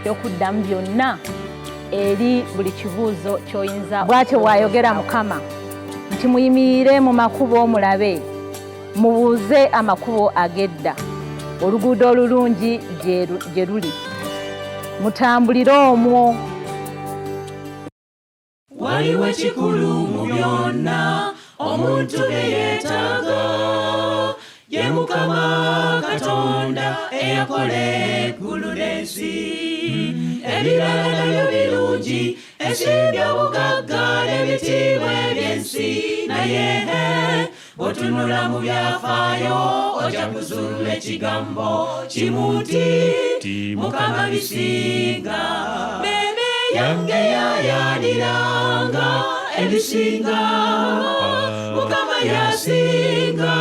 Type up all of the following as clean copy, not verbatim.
Ebyokuddamu byonna eri buli kibuuzo ky'oyinza. Bw'atyo bw'ayogera Mukama nti muyimirire mu makubo mulabe, mubuuze amakubo ag'edda, oluguudo olulungi gye luli, mutambulire omwo. Waliwo ekikulu mu byonna omuntu bye yeetaaga, ye Mukama Katonda eyakola eggulu n'ensi. Ebirala nabyo birungi, ensimbi, obugagga n'ebitiibwa eby'ensi, naye bw'otunula mu byafaayo ojja kuzuula ekigambo kimu nti Mukama bisinga. Mmeeme yange yayaaniranga ebisinga, Mukama yasinga,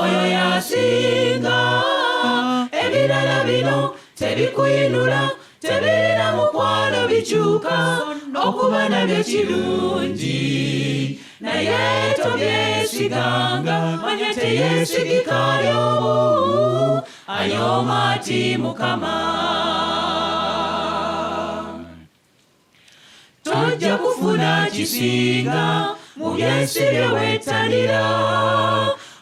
oyo yasinga. Ebirala bino tebikuyinula, tebirina mukwano, bikyuka, okuba nabyo kirungi, naye tobyesiganga. Manya teyeesigika ali omu, ayoma ati Mukama. Tojja kufuna kisinga mu byensi bye weettanira.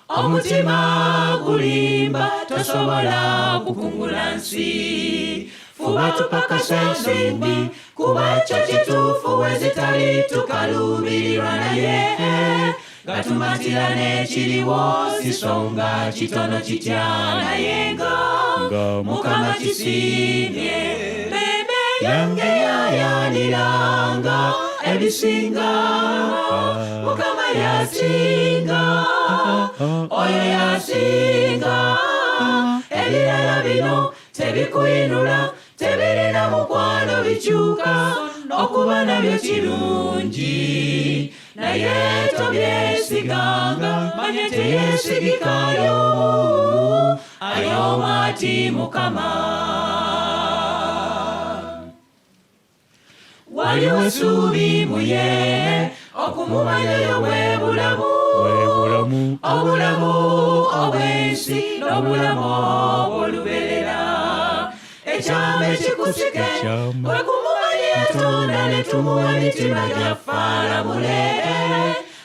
Omutima gulimba, tosobola kukungula nsi. Fuba tupakasa ensimbi, kuba kyo kituufu, we zitali tukaluubirirwa, naye nga tumatira n'ekiriwo, si songa kitono kitya, naye nga Mukama kisiimye. Mmeeme yange yayaaniranga ebisinga, Mukama yasinga, oyo yasinga. Ebirala bino tebikuyinula, tebirina mukwano, bikyuka, okuba nabyo kirungi, naye tobyesiganga. Manya teyeesigika ali omu, ayoma ati Mukama. Waliwo essuubi mu ye, okumumanyayo bwe bulamu, obulamu obw'ensi n'obulamu obw'olubeerera. Ekyama ekikusike kwe kumumanya Yatonda ne tumuwa emitima gyaffe alamule.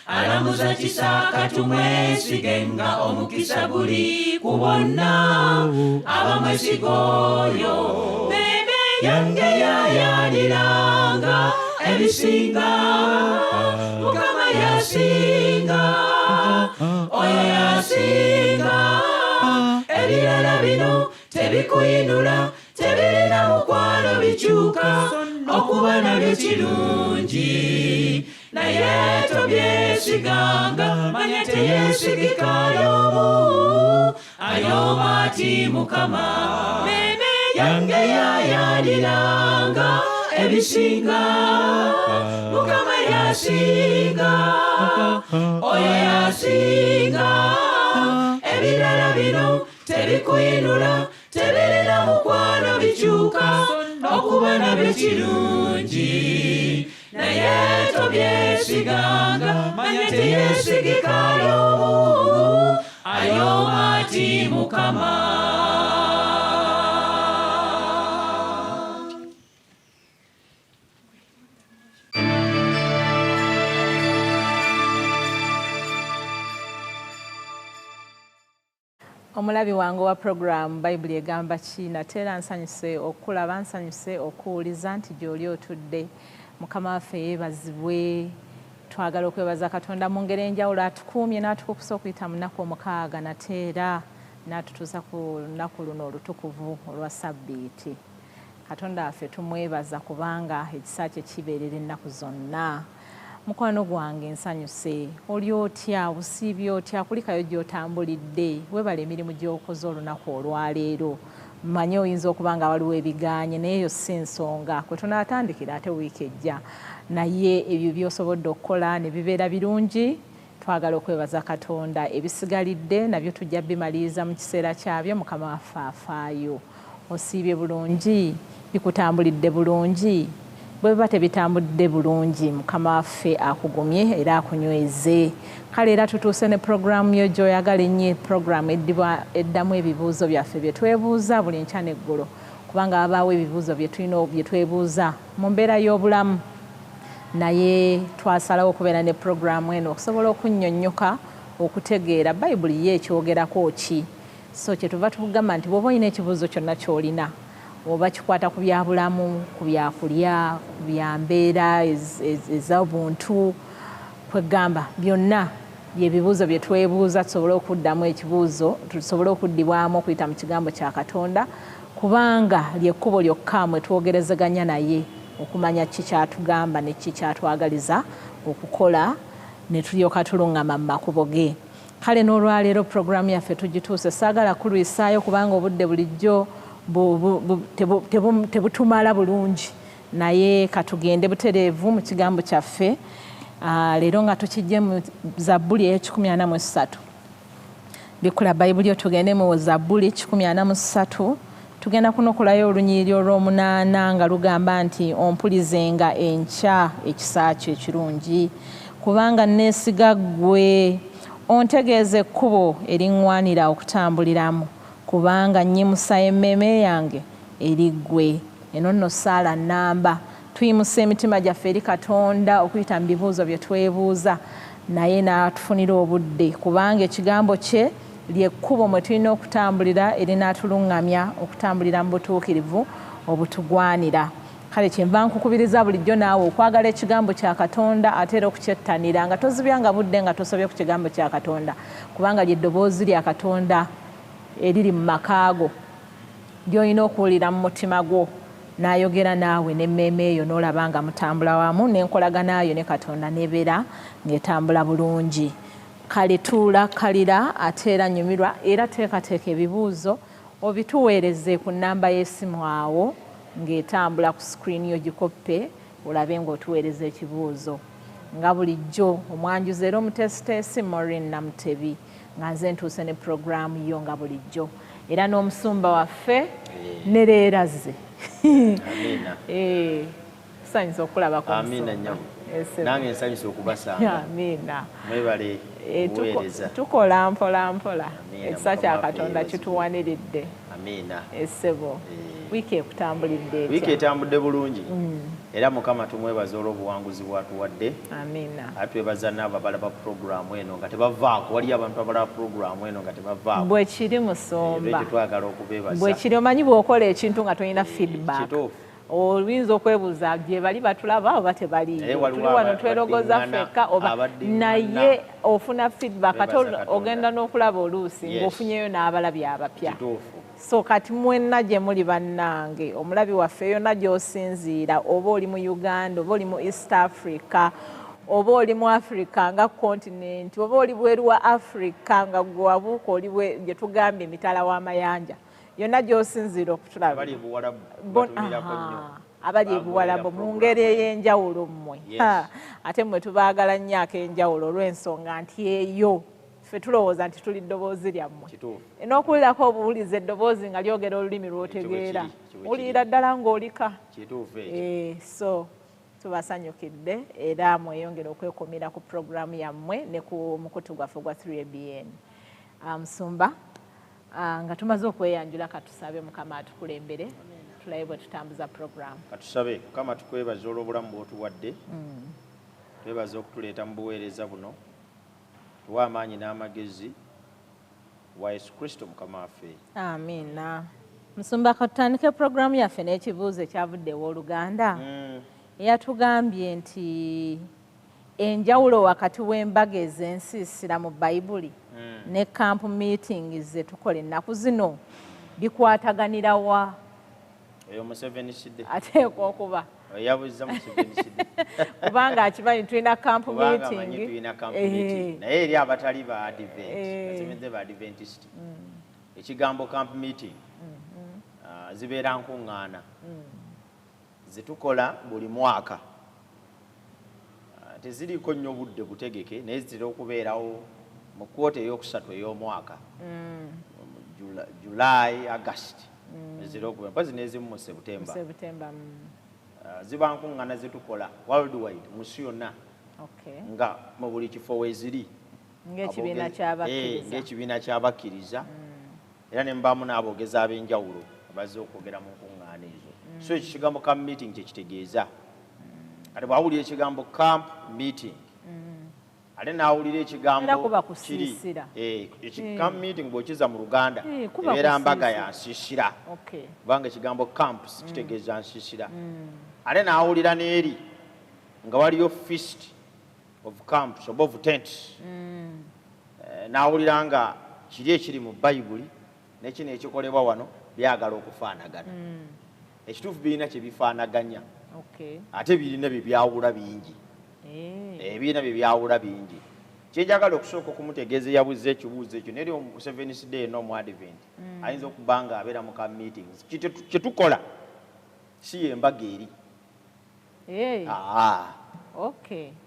Alamuza kisaaka, tumwesige nga omukisa guli ku bonna abamwesiga oyo. Mmeeme yange yayaaniranga ebisinga, Mukama yasinga, oyo yasinga. Ebirala bino tebikuyinula, tebirina mukwano, bikyuka, okuba nabyo kirungi, naye tobyesiganga. Manya teyeesigika ali omu, ayoma ati Mukama. Mmeeme yange yayaaniranga ebisinga, Mukama yasinga, oyo yasinga. Ebirala bino tebikuyinula, tebirina mukwano, bikyuka, okuba nabyo kirungi, naye tobyesiganga. Manya teyeesigika ali omu, ayoma ati Mukama. Omulabi wange owa puroguramu Bayibuli Egamba Ki, nate era nsanyuse okukulaba, nsanyuse okuwuliza nti gy'oli otudde. Mukama waffe yeebazibwe. Twagala okwebaza Katonda mu ngeri enjawulo atukuumye n'atukukusa okuyita mu nnaku 6, nate era n'atutuusa ku lunaku luno olutukuvu olwa Sabbiiti. Katonda waffe tumwebaza kubanga ekisa kye kibeerera ennaku zonna. Mukwano gwange, nsanyuse. Oli otya? Obusiibye otya? Kulikayo gy'otambulidde. Weebale emirimu gy'okoze olunaku olwaleero. Mmanyi oyinza okuba nga waliwo ebigaanye, naye eyo si nsonga. Kwe tunaatandikira ate wiiki ejja. Naye ebyo by'osobodde okukola ne bibeera birungi, twagala okwebaza Katonda. Ebisigalidde nabyo tujja bimaliriza mu kiseera kyabyo, Mukama waffe afaayo. Osiibye bulungi? Bikutambulidde bulungi? Bwe biba tebitambudde bulungi, Mukama waffe akugumye era akunyweze. Kale era tutuuse ne puroguraamu yo gy'oyagala ennyo, puroguraamu eddamu ebibuuzo byaffe bye twebuuza buli nkya n'eggulo. Kubanga wabaawo ebibuuzo bye tulina bye twebuuza mu mbeera y'obulamu, naye twasalawo okubeera ne puroguramu eno okusobola okunnyonnyoka okutegeera Bayibuli ye ekyogerako ki. So kyetuva tukugamba nti bw'oba olina ekibuuzo kyonna ky'olina, oba kikwata ku bya bulamu, ku byakulya, ku bya mbeera ez'obuntu, kwegamba byonna byebibuuzo bye twebuuza, tusobole okuddamu ekibuuzo, tusobole okuddibwamu okuyita mu kigambo kya Katonda, kubanga lyekkubo lyokka mwe twogerezeganya naye okumanya ki kyatugamba ne ki kyatwagaliza okukola, ne tulyoka tuluŋŋama mu makubo ge. Kale n'olwaleero puroguramu yaffe tugituuse. Saagala kulwisaayo kubanga obudde bulijjo tebutumala bulungi, naye katugende butereevu mu kigambo kyaffe. Leero nga tukijje mu Zabbuli 143. Bikkula Bayibuli yo tugende mu Zabbuli 143. Tugenda kunokolayo olunyiriri olw'omunaana nga lugamba nti ompulizenga enkya ekisa kyo ekirungi, kubanga neesiga ggwe. Ontegeeze ekkubo eriŋŋwanira okutambuliramu, kubanga nnyimusa emmeeme yange eri ggwe. Eno nno ssaala nnamba. Tuyimusa emitima gyaffe eri Katonda okuyita mu bibuuzo bye twebuuza, naye n'atufunira obudde, kubanga ekigambo kye lyekkubo mwe tulina okutambulira erinaatuluŋŋamya okutambulira mu butuukirivu obutugwanira. Kale kyenva nkukubiriza bulijjo naawe okwagala ekigambo kya Katonda ate era okukyettanira, nga tozibyanga budde nga tosobye ku kigambo kya Katonda, kubanga ly'eddoboozi lya Katonda eriri mu makaago ly'olina okuwulira mu mutima gwo, n'ayogera naawe n'emmeeme eyo n'olaba nga mutambula wamu n'enkolagana yo ne Katonda n'ebeera ng'etambula bulungi. Kale tuula kalira ate era nyumirwa, era teekateeka ebibuuzo obituweereze ku nnamba y'essimu awo ng'etambula ku screen yo, gikoppe olabe ng'otuweereza ekibuuzo. Nga bulijjo omwanjuzi era omuteesiteesi Maureen Namutebi, nga nze ntuuse ne puroguramu yo nga bulijjo, era n'omusumba waffe ne leero azze. Tusanyusa okulabako. Amiina nnyabo. Nange nsanyusa okubasanga. Amiina. Mwebale okuweereza. Tukola mpola mpola, ekisa kya Katonda kituwaniridde. Amiina. Essebo, wiiki ekutambulidde etya? Wiiki etambudde bulungi, era Mukama tumwebaza olw'obuwanguzi bw'atuwadde. Amiina. Ate twebaza n'abo abalaba puroguramu eno nga tebavaako. Waliyo abantu abalaba puroguramu eno nga tebavaako. Bwe kiri, musumba. Ekyo twagala okubeebaza. Bwe kiri. Omanyi bw'okola ekintu nga tolina feedback, oyinza okwebuuza gye bali batulaba oba tebaliiyo, tuli wano twerogoza ffekka oba, naye ofuna feedback ate ogenda n'okulaba oluusi ng'ofunyeyo n'abalabi abapya. So kati mwenna gye muli bannange, omulabi waffe yonna gy'osinziira, oba oli mu Uganda, oba oli mu East Africa, oba oli mu Africa nga continent, oba oli bweru wa Africa nga gwe wabuuka oli gye tugambye emitala w'amayanja, yonna gy'osinziira okutulaba, abali ebuwalabu mu ngeri ey'enjawulo mmwe, ate mmwe tubaagala nnyo ak'enjawulo olw'ensonga nti eyo ffe tulowooza nti tuli ddoboozi lyammwe. N'okuwulirako obuwuliza eddoboozi nga lyogera olulimi lw'otegeera, wulira ddala ng'olika. So tubasanyukidde era mweyongere okwekumira ku puroguramu yammwe ne ku mukutu gwaffe gwa 3ABN. Musumba, nga tumaze okweyanjula, katusabe Mukama atukulembere tulabe bwe tutambuza puroguramu. Katusabe. Mukama, tukwebaza olw'obulamu bw'otuwadde, twebaza okutuleeta mu buweereza buno. Tuwa amaanyi n'amagezi wa Yesu Kristo Mukama waffe. Amiina. Musumba, katutandike puroguramu yaffe n'ekibuuzo ekyavudde ew'oluganda eyatugambye nti enjawulo wakati w'embaga ez'ensiisira mu Bayibuli ne camp meeting ze tukola ennaku zino bikwataganira wa? Eyo Museveni sidde. Ateekwa okuba Yabuuza Museveni sidde. Kubanga akimanyi tulina camp meeting. Tulina camp meeting, naye eri abatali ba Advent, basemeze ba Adventist, ekigambo camp meeting zibeera nkuŋŋaana zetukola buli mwaka. Teziriiko nnyo budde butegeke, naye zitera okubeerawo mu quarter eyokusatu ey'omwaka, July, August zitera okubeera, mpozi n'ezimu mu September. Ziba nkuŋŋaana zetukola worldwide, mu nsi yonna, nga mu buli kifo weeziri. Ng'ekibiina ky'abakkiriza. Ng'ekibiina ky'abakkiriza, era ne mbaamu n'aboogezi ab'enjawulo abazze okwogera mu nkuŋŋaana. enkuŋŋaana ezo. So ekigambo camp meeting kyekitegeeza. Kati bw'awulira ekigambo camp meeting, ate n'awulira ekigambo Era kuba kiri kusiisira. Camp meeting bw'okiza mu Luganda Kuba ebeera mbaga kusiisira. ya nsiisira, kubanga ekigambo camps kitegeeza nsiisira. Ate n'awulira n'eri nga waliyo feast of camps oba of tents, n'awulira nga kiri ekiri mu Bayibuli nekino ekikolebwa wano byagala okufaanagana. Ekituufu birina kye bifaanaganya, ate birina bye byawula bingi. Ebirina bye byawula bingi. Kyenjagala okusooka okumutegeeza eyabuuza ekibuuzo ekyo, neri omu Seventh Day n'omu Advent ayinza okuba nga abeera mu camp meetings. Kyetukola si yembaga eri.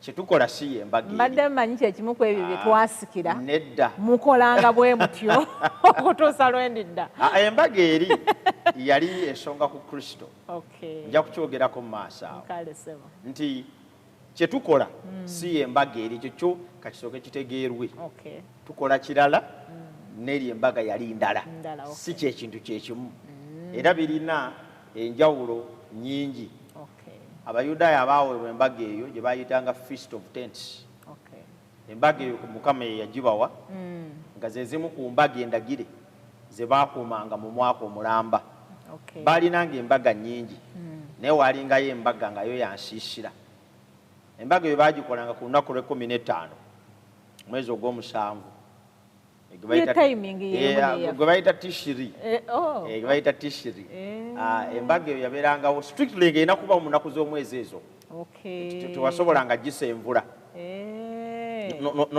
Kyetukola si yembaga eri. Mbadde mmanyi kyekimu ku ebyo bye twasikira. Nedda. Mukolanga bwe mutyo okutuusa lwendidda. Embaga eri yali esonga ku Kristo. Nja kukyogerako mu maaso awo. Kale ssebo. Nti kyetukola si yembaga eri, ekyo kyo kakisooke kitegeerwe. Tukola kirala, n'eri embaga yali ndala. Ndala, okay. Si kyekintu kyekimu, era birina enjawulo nnyingi. Abayudaaya baaweebwa embaga eyo gye bayitanga Feast of Tents. Embaga eyo Mukama ye yagibawa, nga ze zimu ku mbaga endagire ze baakuumanga mu mwaka omulamba. Baalinanga embaga nnyingi, naye waalingayo embaga nga yo yansiisira. Embaga eyo baagikolanga ku lunaku lw'e15 mwezi ogw'omusanvu, Ye timing y'emu n'eyaffe. Gwe bayita Tishiri. Oh. Gwe bayita Tishiri. Embaga eyo yabeerangawo strictly ng'erina kuba mu nnaku z'omwezi ezo. Tewasobolanga gisenvula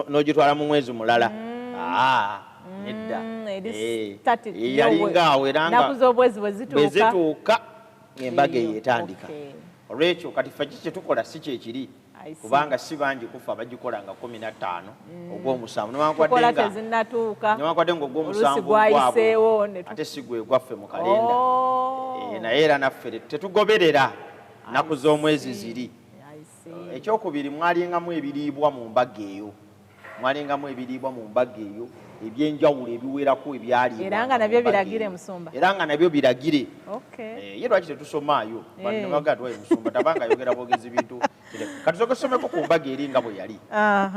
n'ogitwala mu mwezi mulala. Nedda. Eri static. Yalinga awo era nga Nnaku z'obwezi bwe zituuka. Bwe zituuka embaga eyo Eyo, etandika. Olwekyo kati ffe ki kyetukola si kyekiri, I see. kubanga si bangi kufa abagikola nga 15 ogw'omusanvu. Tukola tezinnatuuka. Newankubadde nga ogw'omusanvu Oluusi gwayiseewo ogwabwe, ate si gwe gwaffe mu kalenda. Naye era naffe tetugoberera nnaku z'omwezi ziri. I see. Ekyokubiri, mwalingamu ebiriibwa mu mbaga eyo. Mwalingamu ebiriibwa mu mbaga eyo ebyenjawulo ebiwerako ebyaliibwa Era nga mu nabyo mbaga biragire, eyo. Musumba. Era nga nabyo biragire. Ye lwaki tetusomaayo? Bano bagaa tuwaye musumba tabanga ayogera bwogezi bintu. Kati tusooke tusomeko ku mbaga eri nga bwe yali.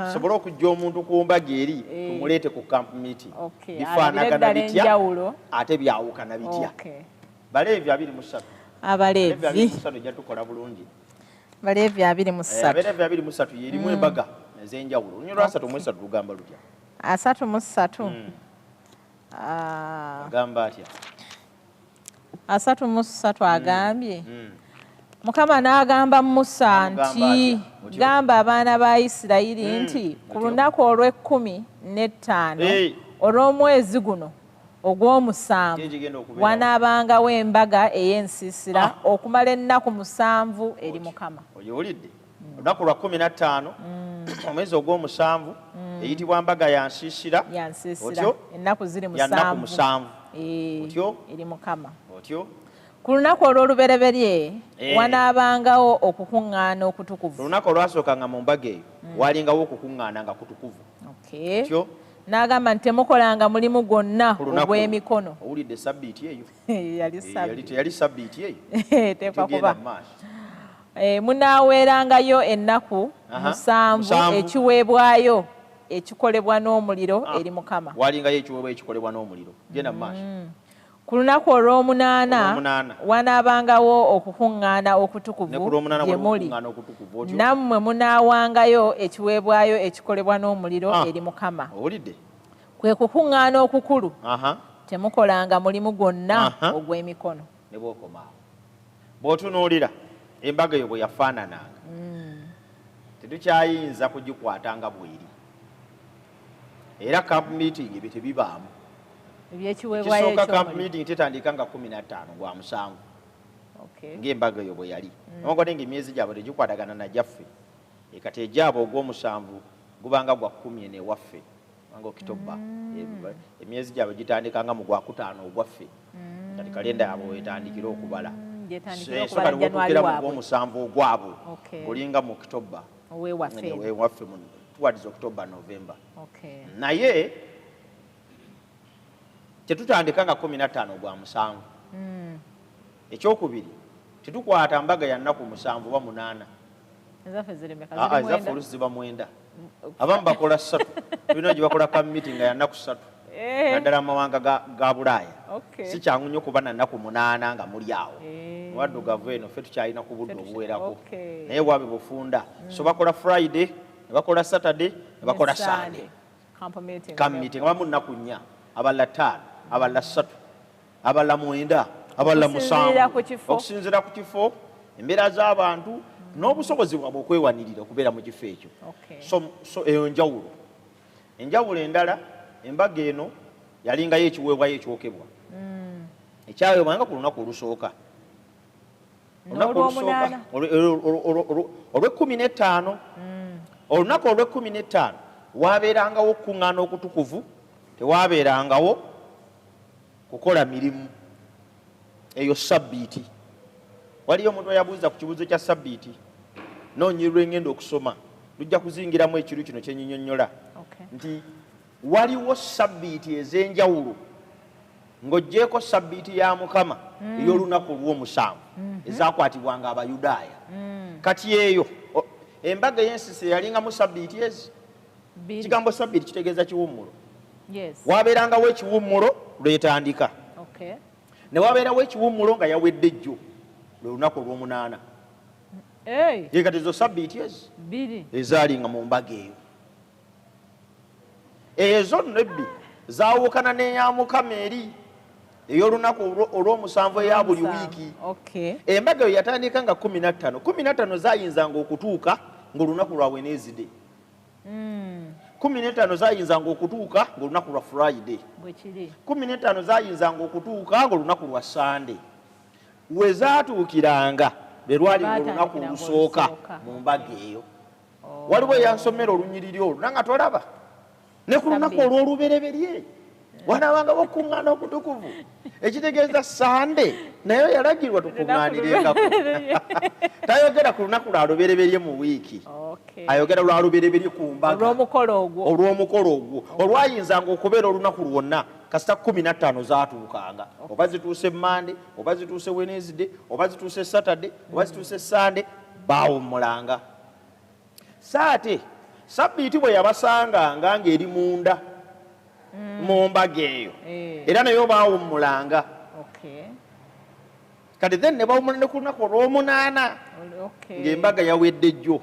Tusobole okuggya omuntu ku mbaga eri, tumuleete ku camp meeting. Bifaanagana Alabire ddala bitya, enjawulo. ate byawukana bitya? Baleevi 23. Abaleevi. Baleevi 23 ejja tukola bulungi. Baleevi 23. Abaleevi 23 y'erimu embaga ez'enjawulo. Olunyiriri lwa 33 lugamba lutya? 33. Agamba atya? 33 agambye. Mukama n'agamba Musa Amugamba nti, atya? Otyo. Gamba abaana ba Isirayiri nti ku Otyo. lunaku olw'e15 olw'omwezi guno ogw'omusanvu Ki ekigenda okubeerawo? wanaabangawo embaga ey'ensiisira okumala ennaku 7 eri Mukama. Ogiwulidde? Olunaku lwa 15 omwezi ogw'omusanvu eyitibwa mbaga ya nsiisira. Ya nsiisira. Otyo? Ennaku ziri Ya nnaku 7. 7. Otyo? Eri Mukama. Otyo? Ku lunaku olw'olubereberye wanaabangawo okukuŋŋaana okutukuvu. Olunaku olwasookanga mu mbaga eyo walingawo okukuŋŋaana nga kutukuvu. Otyo? N'agamba nti temukolanga mulimu gwonna Ku lunaku ogw'emikono. Owulidde sabbiiti eyo? Yali sabbiiti. Teyali sabbiiti eyo. Teekwa Tugenda kuba. mu maaso. Munaaweerangayo ennaku 7 7. ekiweebwayo ekikolebwa n'omuliro eri Mukama. Walingayo ekiweebwa ekikolebwa n'omuliro. Genda mu maaso. Ku lunaku olw'omunaana Olw'omunaana. wanaabangawo okukuŋŋaana okutukuvu Ne ku lw'omunaana gye waliwo muli. okukuŋŋaana okutukuvu, otyo? Nammwe munaawangayo ekiweebwayo ekikolebwa n'omuliro eri Mukama. Owulidde? Kwe kukuŋŋaana okukulu. Temukolanga mulimu gwonna ogw'emikono. Ne bw'okoma awo. Bw'otunuulira embaga eyo bwe yafaanananga, tetukyayinza kugikwata nga bw'eri. Era camp meeting ebyo tebibaamu. Ebyekiweebwayo Ekisooka, camp eky'omuliro. meeting tetandika nga 15 gwa musanvu. Ng'embaga eyo bwe yali. Newankubadde ng'emyezi gyabwe tegikwatagana na gyaffe. Kati egyabwe ogw'omusanvu gubanga gwa 14 ewaffe, nga Okitoba. Emyezi gyabwe gitandika nga mu gwakutaano ogwaffe. Kati kalenda yaabwe wetandikira okubala. Gyetandikira So okubala kati January wotuukira mu waabwe. gw'omusanvu ogwabwe, olinga mu Okitoba. Owewaffe. Ewaffe towards October, November. Naye tetutandika nga 15 gwa musanvu. Ekyokubiri, tetukwata mbaga ya nnaku 7 oba 8. Ezaffe ziri mmeka? Aa, Ziri ezaffe 9? Oluusi ziba 9. Abamu bakola 3. Tulina gye bakola ka meeting nga ya nnaku 3. Naddala mu mawanga ga Bulaaya. Si kyangu nnyo kuba na nnaku 8 nga muli awo. Waddugavu eno ffe tukyalina ku budde obuwerako. Naye bwabe bufunda. So bakola Friday, ne bakola Saturday, ne bakola Sunday. Camp meeting. Camp meeting. Abamu nnaku 4, abalala 5, abalala 3, abalala 9, abalala Okusinziira 7. ku kifo. Okusinziira ku kifo, embeera z'abantu n'obusobozi bwabwe okwewanirira okubeera mu kifo ekyo. So eyo njawulo. Enjawulo endala, embaga eno yalingayo ekiweebwayo ekyokebwa. Ekyaweebwanga ku lunaku olusooka. Olunaku olusooka, N'olwomunaana. olw'ekkumi n'ettaano. Olunaku olw'ekkumi n'ettaano waabeerangawo okukuŋŋaana okutukuvu, tewaabeerangawo kukola mirimu. Eyo sabbiiti. Waliyo omuntu eyabuuza ku kibuuzo kya sabbiiti, noonyirwa engenda okusoma, lujja kuzingiramu ekiru kino kye nnyinyonnyola. Nti waliwo sabbiiti ez'enjawulo ng'oggyeeko sabbiiti ya Mukama ey'olunaku olw'omusanvu ezakwatibwanga Abayudaaya. Kati eyo embaga ey'ensisi yalingamu sabbiiti ezi. Bbiri. Ekigambo sabbiiti kitegeeza kiwummulo. Wabeerangawo ekiwummulo lwetandika. Ne wabeerawo ekiwummulo nga yawedde jjo, lwe lunaku olw'omunaana. Ye kati ezo sabbiiti ezi Bbiri. ezaalinga mu mbaga eyo. Ezo nno ebbiri zaawukana n'eya Mukama eri ey'olunaku olw'omusanvu eya buli Olw'omusanvu. wiiki. Embaga eyo yatandika nga kumi na ttaano. Kumi na ttaano zaayinzanga okutuuka ng'olunaku lwa Wednesday. 15 zaayinzanga okutuuka ng'olunaku lwa Friday. Bwe kiri. 15 zaayinzanga okutuuka ng'olunaku lwa Sunday. We zaatuukiranga lwe lwali Baatandikira olunaku olusooka ng'olusooka. mu mbaga eyo. Waliwo eyansomera olunyiriri olwo, nanga tolaba. Ne ku lunaku Sabbiiti. olw'olubereberye wanabangawo okukuŋŋaana okutukuvu, ekitegeeza Sande naye yalagirwa tukuŋŋaanirengako. Tayogera ku lunaku lwa lubereberye mu wiiki. Ayogera lwa lubereberye ku mbaga. Olw'omukolo ogwo. Olw'omukolo ogwo. Olwayinzanga okubeera olunaku lwonna kasita 15 zaatuukanga. Oba zituuse Monday, oba zituuse Wednesday, oba zituuse Saturday, oba zituuse Sunday, baawummulanga. Saate sabbiiti bwe yabasanganga ng'eri munda mu mbaga eyo, era nayo baawummulanga. Kati then ne bawummula ne ku lunaku olw'omunaana ng'embaga yawedde jjo.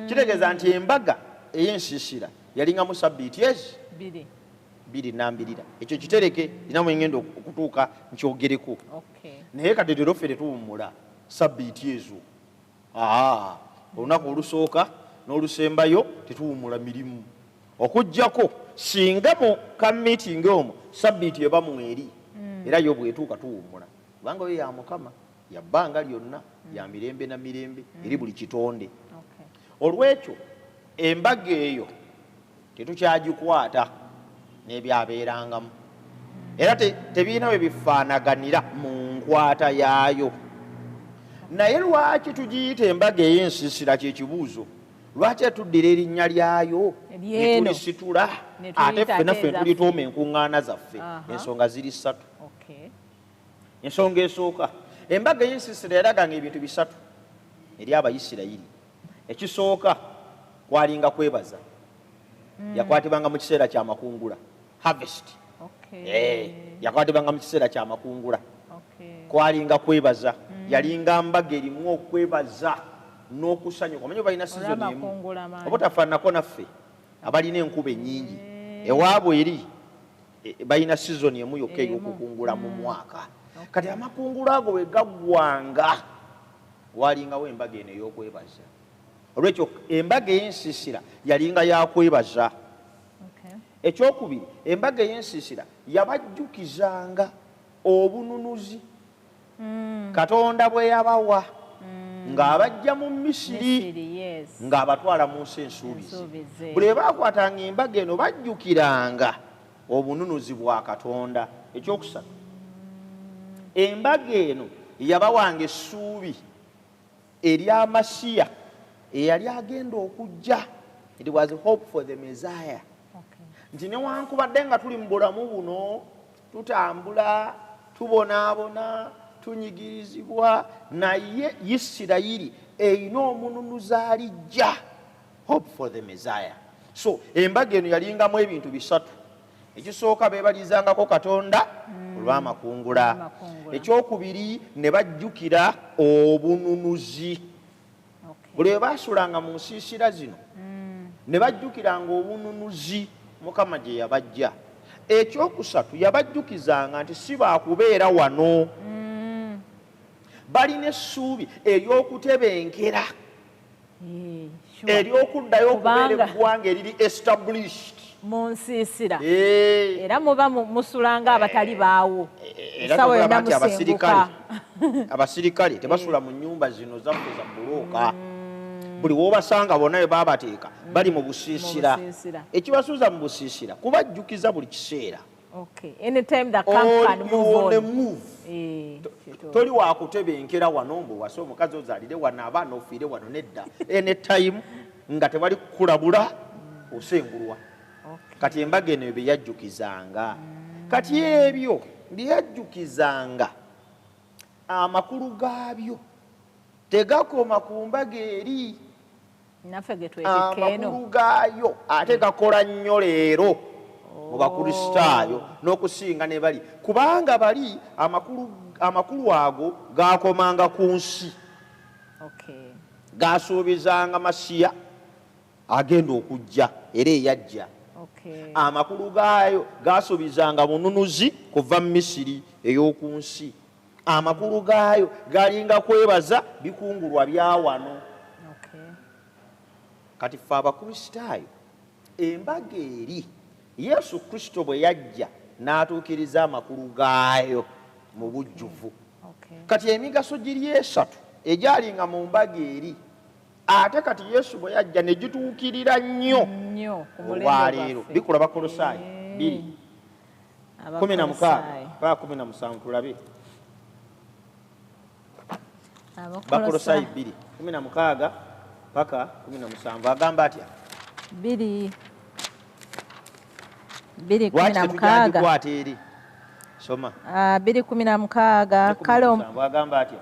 Kitegeeza nti embaga ey'ensiisira yalingamu sabbiiti ezi Bbiri. bbiri nambirira. Ekyo kitereke, nina mwe ngenda okutuuka nkyogereko. Naye kati leero ffe tetuwummula sabbiiti ezo. Olunaku olusooka n'olusembayo tetuwummula mirimu. Okuggyako singa mu ka meeting omwo sabbiiti eba mweri, era yo bw'etuuka tuwummula. Kubanga oyo ya Mukama, ya bbanga lyonna, ya mirembe na mirembe, eri buli kitonde. Olw'ekyo embaga eyo tetukyagikwata n'ebyabeerangamu. Era tebirina we bifaanaganira mu nkwata yaayo. Naye lwaki tugiyita embaga ey'ensiisira kye kibuuzo? Lwaki tuddira erinnya lyayo ne Ery'eno. tulisitula, Ne tuliyita ate ffenna ffe ate tulituuma enkuŋŋaana zaffe? Ensonga ziri ssatu. Ensonga esooka, embaga ey'ensiisira yalaganga ebintu bisatu eri Abayisirayiri. Ekisooka kwalinga kwebaza. Yakwatibwanga mu kiseera kya makungula, harvest. Yakwatibwanga mu kiseera kya makungula. Kwalinga kwebaza. Yalinga mbaga erimu okwebaza n'okusanyuka. Omanyi balina season emu. Olw'amakungula amangi. Oba otafaananako naffe abalina enkuba ennyingi. Ewaabwe eri balina season emu yokka Emu. ey'okukungula mu mwaka. Kati amakungula ago bwe gaggwanga walingawo embaga eno ey'okwebaza. Olwekyo embaga ey'ensiisira yalinga yakwebaza. Ekyokubiri, embaga ey'ensiisira yabajjukizanga obununuzi Katonda bwe yabawa ng'abajja mu Misiri, Misiri, yes. ng'abatwala mu nsi ensuubize. Ensuubize. Buli baakwatanga embaga eno bajjukiranga obununuzi bwa Katonda. Ekyokusatu, embaga eno yabawanga essuubi erya Masiya eyali agenda okujja. It was hope for the Messiah. Nti newankubadde nga tuli mu bulamu buno, tutambula, tubonaabona, Tunyigirizibwa, naye Isirayiri erina omununuzi alijja. Hope for the Messiah. So embaga eno yalingamu ebintu bisatu. Ekisooka, beebalizangako Katonda olw'amakungula. Amakungula. Ekyokubiri, ne bajjukira obununuzi. Buli lwe baasulanga mu nsiisira zino, ne bajjukiranga obununuzi Mukama gye yabajja. Ekyokusatu, yabajjukizanga nti si baakubeera wano, balina essuubi ery'okutebenkera, ery'okuddayo okubeera Kubanga- eggwanga eriri established. Mu nsiisira era muba musulanga abatali baawo. Era Essaawa tolaba yonna nti abasirikale musenguka. Abasirikale tebasula mu nnyumba zino zaffe za bulooka. Buli wobasanga bonna bwe babateeka bali mu busiisira. Mu busiisira. Ekibasuuza mu busiisira kubajjukiza buli kiseera. Okay. Anytime the camp can All move you on the on. move. Kituufu. Toli wakutebenkera wano mbu wase omukazi ozaalire wano, abaana ofiire wano. Nedda, anytime nga tebali kukulabula osengulwa. Kati embaga eno bye yajjukizanga. Kati ebyo bye yajjukizanga, amakulu gaabyo tegakoma ku mbaga eri. Naffe ge twetikka eno. Amakulu gaayo ate gakola nnyo leero mu Bakristaayo n'okusinga ne bali, kubanga bali amakulu ago gakomanga ku nsi. Gasuubizanga Masiya agenda okujja era eyajja. Amakulu gaayo gasuubizanga bununuzi kuva mu Misiri ey'oku nsi. Amakulu gaayo galinga kwebaza bikungulwa bya wano. Kati ffe Abakristaayo, embaga eri Yesu Kristo bwe yajja n'atuukiriza amakulu gaayo mu bujjuvu. Kati emigaso giri esatu egyalinga mu mbaga eri, ate kati Yesu bwe yajja ne gituukirira nnyo Nnyo ku mulembe olwaleero. gwaffe. Bikula Bakolosaayi 2:16 Abakolosaayi. paka 17, tulabe. Bakolosaayi 2:16 paka 17 agamba atya? Bbiri bbiri kumi Lwaki na mukaaga. tetujandikwata eri? Soma. Ah, 2:16. 17 agamba atya?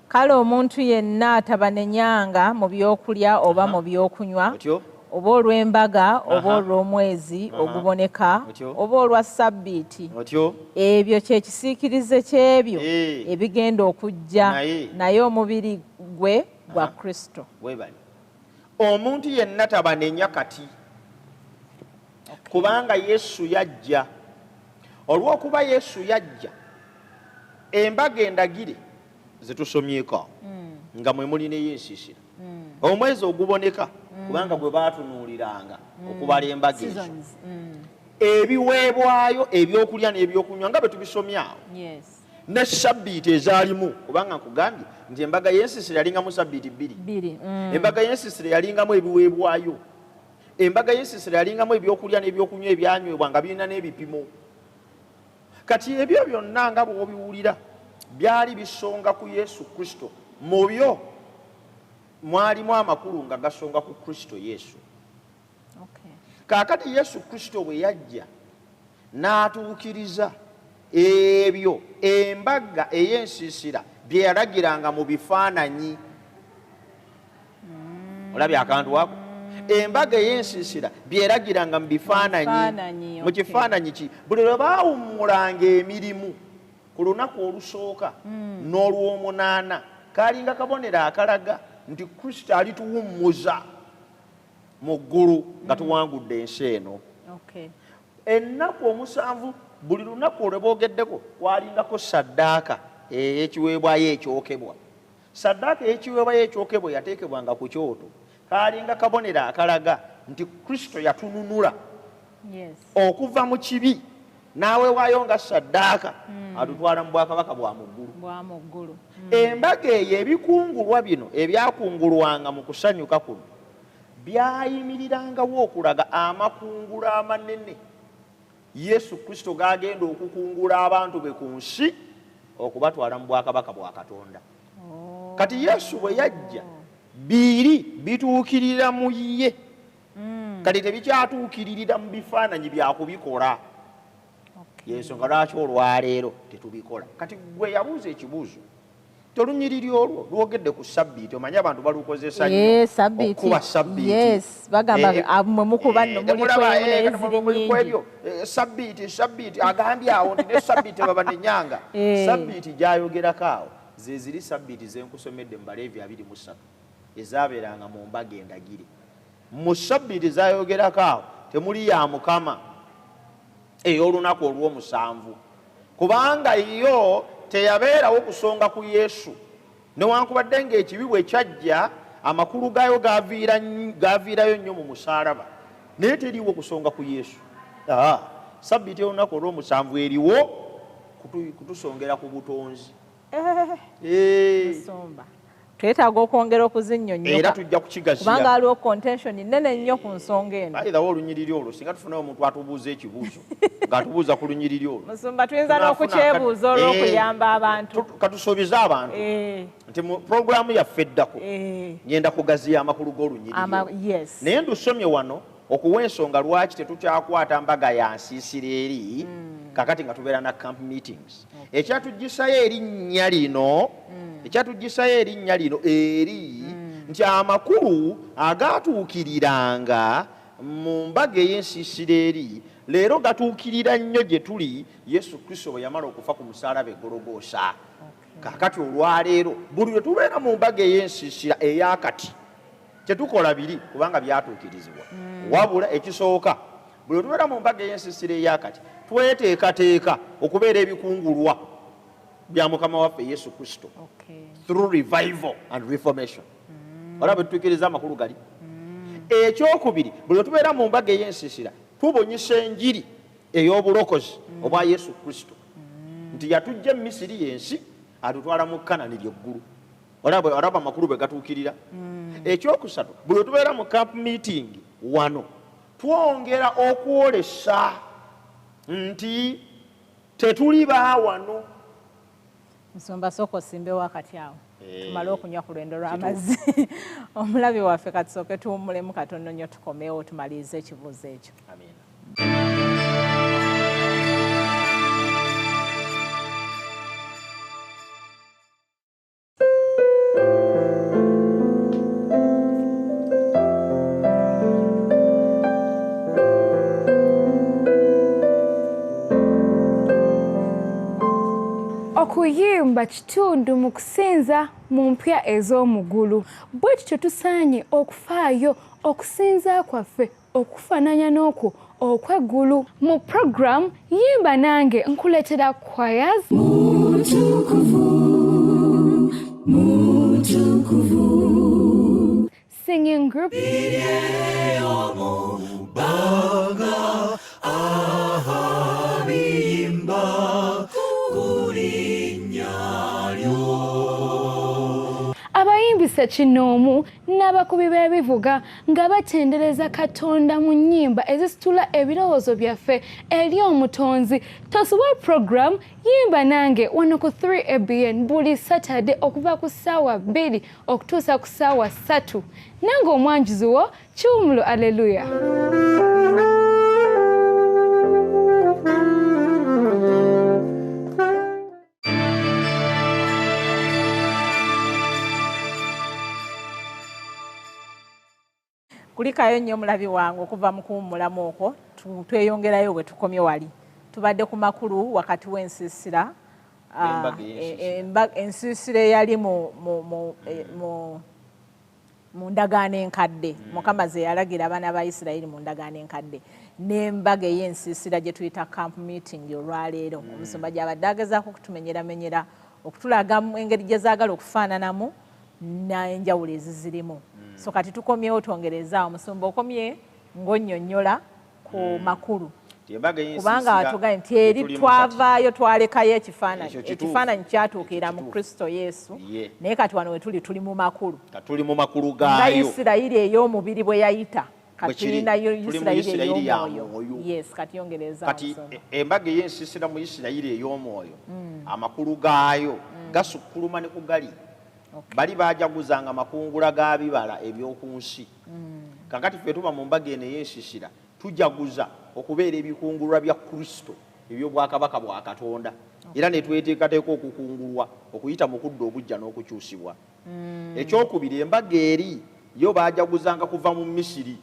Kale omuntu yenna atabanenyanga mu byokulya oba mu byokunywa, Otyo. oba olw'embaga, oba olw'omwezi oguboneka, Otyo. oba olwa sabbiiti. Otyo. Ebyo kyekisiikirize ky'ebyo ebigenda okujja, Naye. naye omubiri gwe gwa Kristo. Webali. Omuntu yenna tabanenya kati, kubanga Yesu yajja. Olw'okuba Yesu yajja, embaga endagire zetusomyeko nga mwe muli neyensiisira, omwezi oguboneka, kubanga gwe baatunuuliranga okubala embaga ezo, Seasons. Ebiweebwayo ebyokulya n'ebyokunywa nga bwe tubisomyawo, ne sabbiiti ezaalimu, kubanga nkugambye nti embaga y'ensiisira yalingamu sabbiiti bbiri. Bbiri. Embaga y'ensiisira yalingamu ebiweebwayo, embaga y'ensiisira yalingamu ebyokulya n'ebyokunywa ebyanywebwa nga birina n'ebipimo. Kati ebyo byonna nga bw'obiwulira byali bisonga ku Yesu Kristo. Mu byo mwalimu amakulu nga gasonga ku Kristo Yesu. Kaakati Yesu Kristo bwe yajja n'atuukiriza ebyo embaga ey'ensiisira bye yalagiranga mu bifaananyi. Olabye akantu ako? Embaga ey'ensiisira byeragiranga mu bifaananyi. Bifaananyi, Mu kifaananyi ki? Buli lwe baawummulanga emirimu ku lunaku olusooka n'olw'omunaana, kalinga kabonero akalaga nti Kristo alituwummuza mu ggulu nga tuwangudde ensi eno. Ennaku 7, buli lunaku olwe boogeddeko kwalingako saddaaka ey'ekiweebwayo ekyokebwa. Saddaaka ey'ekiweebwayo ekyokebwa yateekebwanga ku kyoto, kalinga kabonero akalaga nti Kristo yatununula okuva mu kibi n'aweebwayo nga saddaaka atutwala mu bwakabaka bwa mu ggulu. Bwa mu ggulu. Embaga eyo, ebikungulwa bino ebyakungulwanga mu kusanyuka kuno byayimirirangawo okulaga amakungula amanene Yesu Kristo g'agenda okukungula abantu be ku nsi okubatwala mu bwakabaka bwa Katonda. Kati Yesu bwe yajja, biri bituukirira mu ye. Kati tebikyatuukiririra mu bifaananyi byakubikola. Yensonga lwaki olwaleero tetubikola. Kati gwe yabuuza ekibuuzo, tolunyiriri olwo lwogedde ku sabbiiti, omanyi abantu balukozesa nnyo okukuba sabbiiti. Yes, bagamba mmwe mukuba nno muli ku ebyo sabbiiti, sabbiiti agambye awo nti ne sabbiiti babanenyanga. Sabbiiti gy'ayogerako awo ze ziri sabbiiti ze nkusomedde mu Baleevi 23 ezaabeeranga mu mbaga endagire. Mu sabbiiti z'ayogerako awo temuli ya Mukama ey'olunaku olw'omusanvu, kubanga yo teyabeerawo kusonga ku Yesu. Newankubadde ng'ekibi bwe kyajja amakulu gaayo gaaviirayo nnyo mu musaalaba, naye teriiwo kusonga ku Yesu. Sabbiiti ey'olunaku olw'omusanvu eriwo kutusongera ku butonzi. Twetaaga okwongera okuzinnyonnyoka era tujja kukigaziya, kubanga waliwo contention nnene nnyo ku nsonga eno. By the way, olunyiriri olwo singa tufunayo omuntu atubuuza ekibuuzo ng'atubuuza ku lunyiriri olwo, musumba tuyinza n'okukyebuuza olw'okuyamba abantu. Katusuubize abantu nti mu pulogulaamu yaffe eddako ngenda kugaziya amakulu g'olunyiriri. Naye ndusomye wano okuwa ensonga lwaki tetukyakwata mbaga ya nsiisira eri kakati nga tubeera na camp meetings. Ekyatuggisayo erinnya lino, ekyatuggisayo erinnya lino eri nti amakulu agaatuukiriranga mu mbaga ey'ensiisira eri leero gatuukirira nnyo gye tuli Yesu Kristo bwe yamala okufa ku musaalaba e Gologoosa. Kaakati olwaleero buli lwe tubeera mu mbaga ey'ensiisira eyakati tetukola biri kubanga byatuukirizibwa. Wabula ekisooka, buli lwe tubeera mu mbaga ey'ensiisira eyakati tweteekateeka okubeera ebikungulwa bya Mukama waffe Yesu Kristo through revival and reformation. Olaba tutuukiriza amakulu gali. Ekyokubiri, buli lwe tubeera mu mbaga ey'ensiisira tubunyisa enjiri ey'obulokozi obwa Yesu Kristo, nti yatujja e Misiri y'ensi atutwala mu Kanani ly'eggulu. Olaba amakulu bwe gatuukirira. Ekyokusatu, buli lwe tubeera mu camp meeting wano twongera okwolesa nti tetuli ba wano. Musumba sooka osimbewo akati awo tumale okunywa ku lwendo lw'amazzi. Omulabi waffe katusooke tuwummulemu katono nnyo tukomewo tumalirize ekibuuzo ekyo. Amiina. Okuyimba kitundu mu kusinza mu mpya ez'omuggulu. Bwe tutyo tusaanye okufaayo okusinza kwaffe okufaananya n'okwo okw'eggulu. Mu program Yimba Nange nkuleetera choirs Mutukuvu, mutukuvu, singing group abayimbi ssekinnoomu n'abakubi b'ebivuga nga batendereza Katonda mu nnyimba ezisitula ebirowoozo byaffe eri Omutonzi. Tosubwa program Yimba Nange wano ku 3ABN buli Saturday okuva ku ssaawa 2 okutuusa ku ssaawa 3. Nange omwanjuzi wo Kiwumulo, aleluya. Kulikayo nnyo omulabi wange okuva mu kuwummulamu okwo, tweyongerayo bwe tukomye wali. Tubadde ku makulu wakati w'ensiisira, ensiisira eyali mu ndagaano enkadde, Mukama ze yalagira abaana ba Isirayiri mu ndagaano enkadde, n'embaga ey'ensiisira gye tuyita camp meeting olwaleero. Omusumba gy'abadde agezaako okutumenyeramenyera, okutulaga engeri gye zaagala okufaananamu n'enjawulo ezizirimu. So kati tukomyewo twongereza. Omusumba okomye ng'onnyonnyola ku makulu, kubanga watugaye nti eri twavaayo twalekayo ekifaananyi, ekifaananyi kyatuukirira mu Kristo Yesu, naye kati wano we tuli tuli mu makulu, tuli mu makulu gaayo nga Isirayiri ey'omubiri bwe yayita, kati tulinayo Isirayiri ey'omwoyo. Yes, kati yongereza kati embaga ey'ensiisira mu Isirayiri ey'omwoyo, amakulu gaayo gasukkuluma ne ku gali. Bali bajaguzanga makungula ga bibala eby'oku nsi. Kakati ffe tuba mu mbaga eno ey'ensiisira tujaguza okubeera ebikungulwa bya Kristo. eby'obwakabaka bwa Katonda. Era ne tweteekateeka okukungulwa okuyita mu kudda obujja n'okukyusibwa. Ekyokubiri, embaga eri yo baajaguzanga kuva mu Misiri,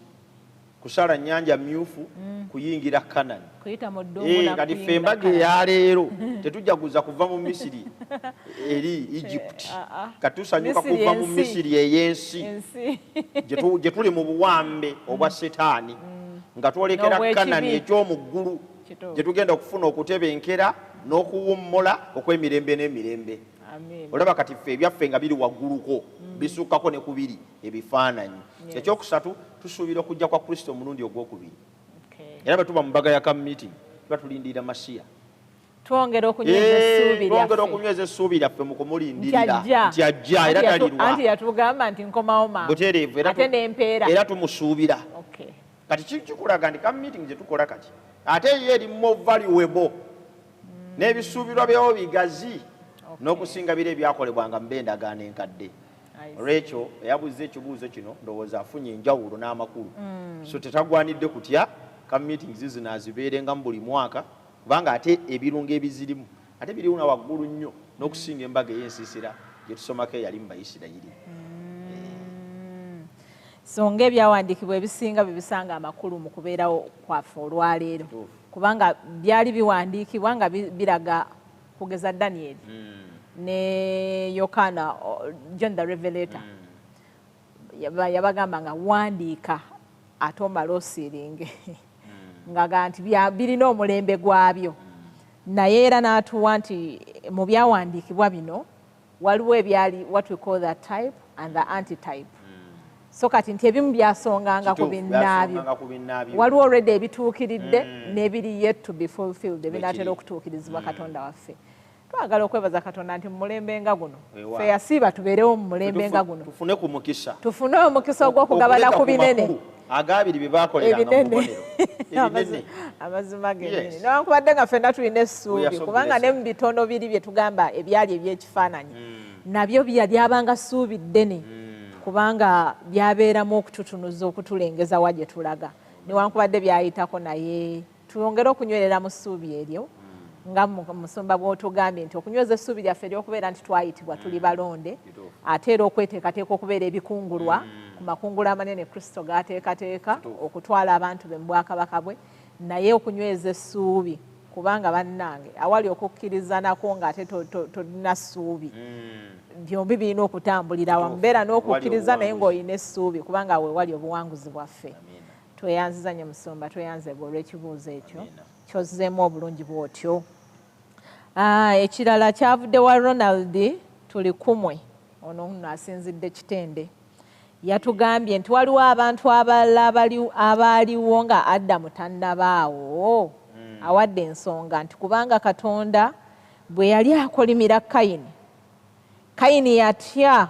kusala nnyanja myufu, kuyingira Kanani. Kuyita mu ddungu na Kati ffe kuyingira embaga Kanani. eyaleero tetujaguza kuva mu Misiri eri Egypt. Kati tusanyuka Misiri kuva mu ensi. Misiri ey'ensi Ensi. gye tuli mu buwambe obwa Setaani, nga twolekera N'obw'ekibi. Kanani eky'omu ggulu, gye tugenda okufuna okutebenkera n'okuwummula okw'emirembe n'emirembe. Amiina. Olaba kati ffe ebyaffe nga biri wagguluko, bisukkako ne ku biri ebifaananyi. Ekyokusatu, tusuubira okujja kwa Kristo omulundi ogwokubiri. Era bwe tuba mu mbaga ya camp meeting tuba tulindirira Masiya. Twongera okunyweza essuubi Twongera lyaffe. okunyweza essuubi lyaffe mu kumulindirira Nti ajja. nti ajja era Anti talirwa. Anti yatugamba nti nkomawo mangu. Butereevu, era Ate n'empeera. era tumusuubira. Kati kikulaga nti camp meeting gye tukola kati ate ye eri more valuable n'ebisuubirwa byawo bigazi n'okusinga biri ebyakolebwanga mu b'endagaano enkadde. I see. Olwekyo eyabuuza ekibuuzo kino ndowooza afunye enjawulo n'amakulu. So tetagwanidde kutya camp meetings zino azibeerengamu buli mwaka, kubanga ate ebirungo ebizirimu ate biriwo na waggulu nnyo n'okusinga embaga ey'ensiisira gye tusomako eyali mu Bayisirayiri. So ng'ebyawandiikibwa ebisinga bibisanga amakulu mu kubeerawo kwaffe olwaleero, kubanga byali biwandiikibwa nga biraga kugeza Daniel ne Yokaana, John the Revelator. Yabagamba nga wandiika ate omale osiiringe, ng'agamba nti birina omulembe gwabyo. Naye era n'atuwa nti mu byawandiikibwa bino waliwo ebyali what we call the type and the antitype. So kati nti ebimu byasonganga ku binnaabyo. Byasonganga ku binnaabyo. Waliwo already ebituukiridde n'ebiri yet to be fulfilled, ebinaatera Bwekiri. okutuukirizibwa Katonda waffe. Twagala okwebaza Katonda nti mu mulembe nga guno, Weewaawo. ffe yasiiba tubeerewo mu mulembe nga guno, Tufune ku mukisa. Tufune omukisa ogw'okugabana Okuleka ku binene. makulu agabiri bye bakoleranga mu Ebinene. bubonero. Ebinene. Amazima gennyini. Yes. Newankubadde nga ffenna tulina We are essuubi, so kubanga ne blessed. mu bitono biri bye tugamba ebyali eby'ekifaananyi, nabyo lyabanga ssuubi ddene, kubanga byabeeramu okututunuza, okutulengeza wa gye tulaga. Newankubadde byayitako, naye twongere okunywerera mu ssuubi eryo, nga musumba bw'otugambye nti okunyweza essuubi lyaffe ery'okubeera nti twayitibwa, tuli balonde, ate era okweteekateeka okubeera ebikungulwa ku makungula amanene Kristo g'ateekateeka okutwala abantu be mu bwakabaka bwe. Naye okunyweza essuubi, kubanga bannange awali okukkiriza nako ng'ate tolina ssuubi, byombi birina okutambulira awamu. Beera n'okukkiriza naye ng'olina essuubi, kubanga we wali obuwanguzi bwaffe. Tweyanziza nnyo musumba, tweyanzebwa olw'ekibuuzo ekyo kyozzeemu obulungi bw'otyo. Ekirala kyavudde wa Ronald tuli kumwe, ono nno asinzidde Kitende. Yatugambye nti waliwo abantu abalala abaaliwo nga Adamu tannabaawo. Awadde ensonga nti kubanga Katonda bwe yali akolimira Kayini, Kayini yatya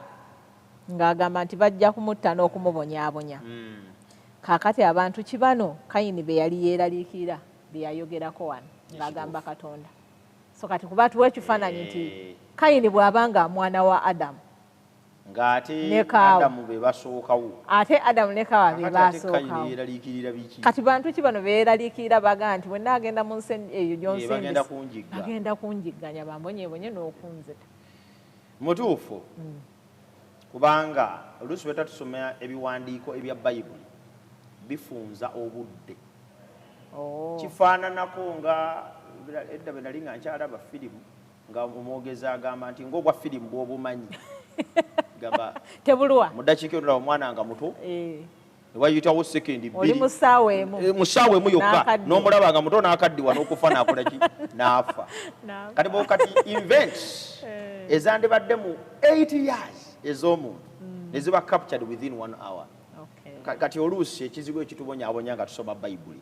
ng'agamba nti bajja kumutta n'okumubonyaabonya. Kaakati abantu kibano Kayini be yali yeeraliikirira bye yayogerako wano ng'agamba Katonda. So kati kuba tuwa ekifaananyi nti Kayini bw'abanga mwana wa Adamu ng'ate ne Kaawa. Adamu be basookawo. Ate Adamu ne Kawa be Kakati ate Kayini basookawo. yeeraliikirira biki? Kati bantu ki bano beeraliikirira bagaa nti bwe naagenda mu nsi eyo Bagenda gy'onsindise, kunjigga. Bagenda kunjigganya, bambonyeebonye n'okunzita? Mutuufu, kubanga oluusi bwe tatusoma ebiwandiiko ebya Bayibuli bifunza obudde. Kifaananako nga edda bwe nali nga nkyalaba firimu, nga omwogezi agamba nti ng'obwa firimu bw'obumanyi, gamba Tebulwa. mu ddakiika eno omwana nga muto, ne wayitawo sekendi Oli 2 mu ssaawa emu. Mu ssaawa emu yokka N'akaddiwa. n'omulaba nga muto n'akaddiwa n'okufa n'akola ki, n'afa. N'afa. Kati bo kati events ezandibadde mu 8 years ez'omuntu ne ziba captured within one hour. Kati oluusi ekizibu ekitubonyaabonya nga tusoma Bayibuli,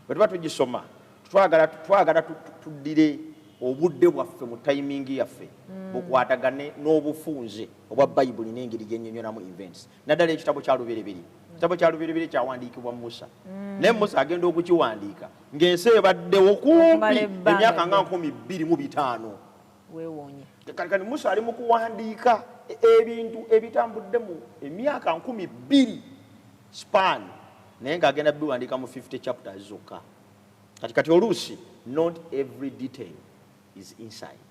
bwe tuba tugisoma twagala tuddire obudde bwaffe mu timing yaffe bukwatagane n'obufunze obwa Bayibuli n'engeri gyennyonnyonamu events, naddala ekitabo kya Lubereberye. Ekitabo kya Lubereberye kyawandiikibwa Musa, naye Musa agenda okukiwandiika ng'ensi ebaddewo Okumala kumpi ebbanga emyaka nga ddene. 2500. Weewuunye. Kati Musa ali mu kuwandiika ebintu ebitambudde mu emyaka 2000 span, naye ng'agenda biwandiika mu 50 chapters zokka. Kati oluusi Not every detail is inside,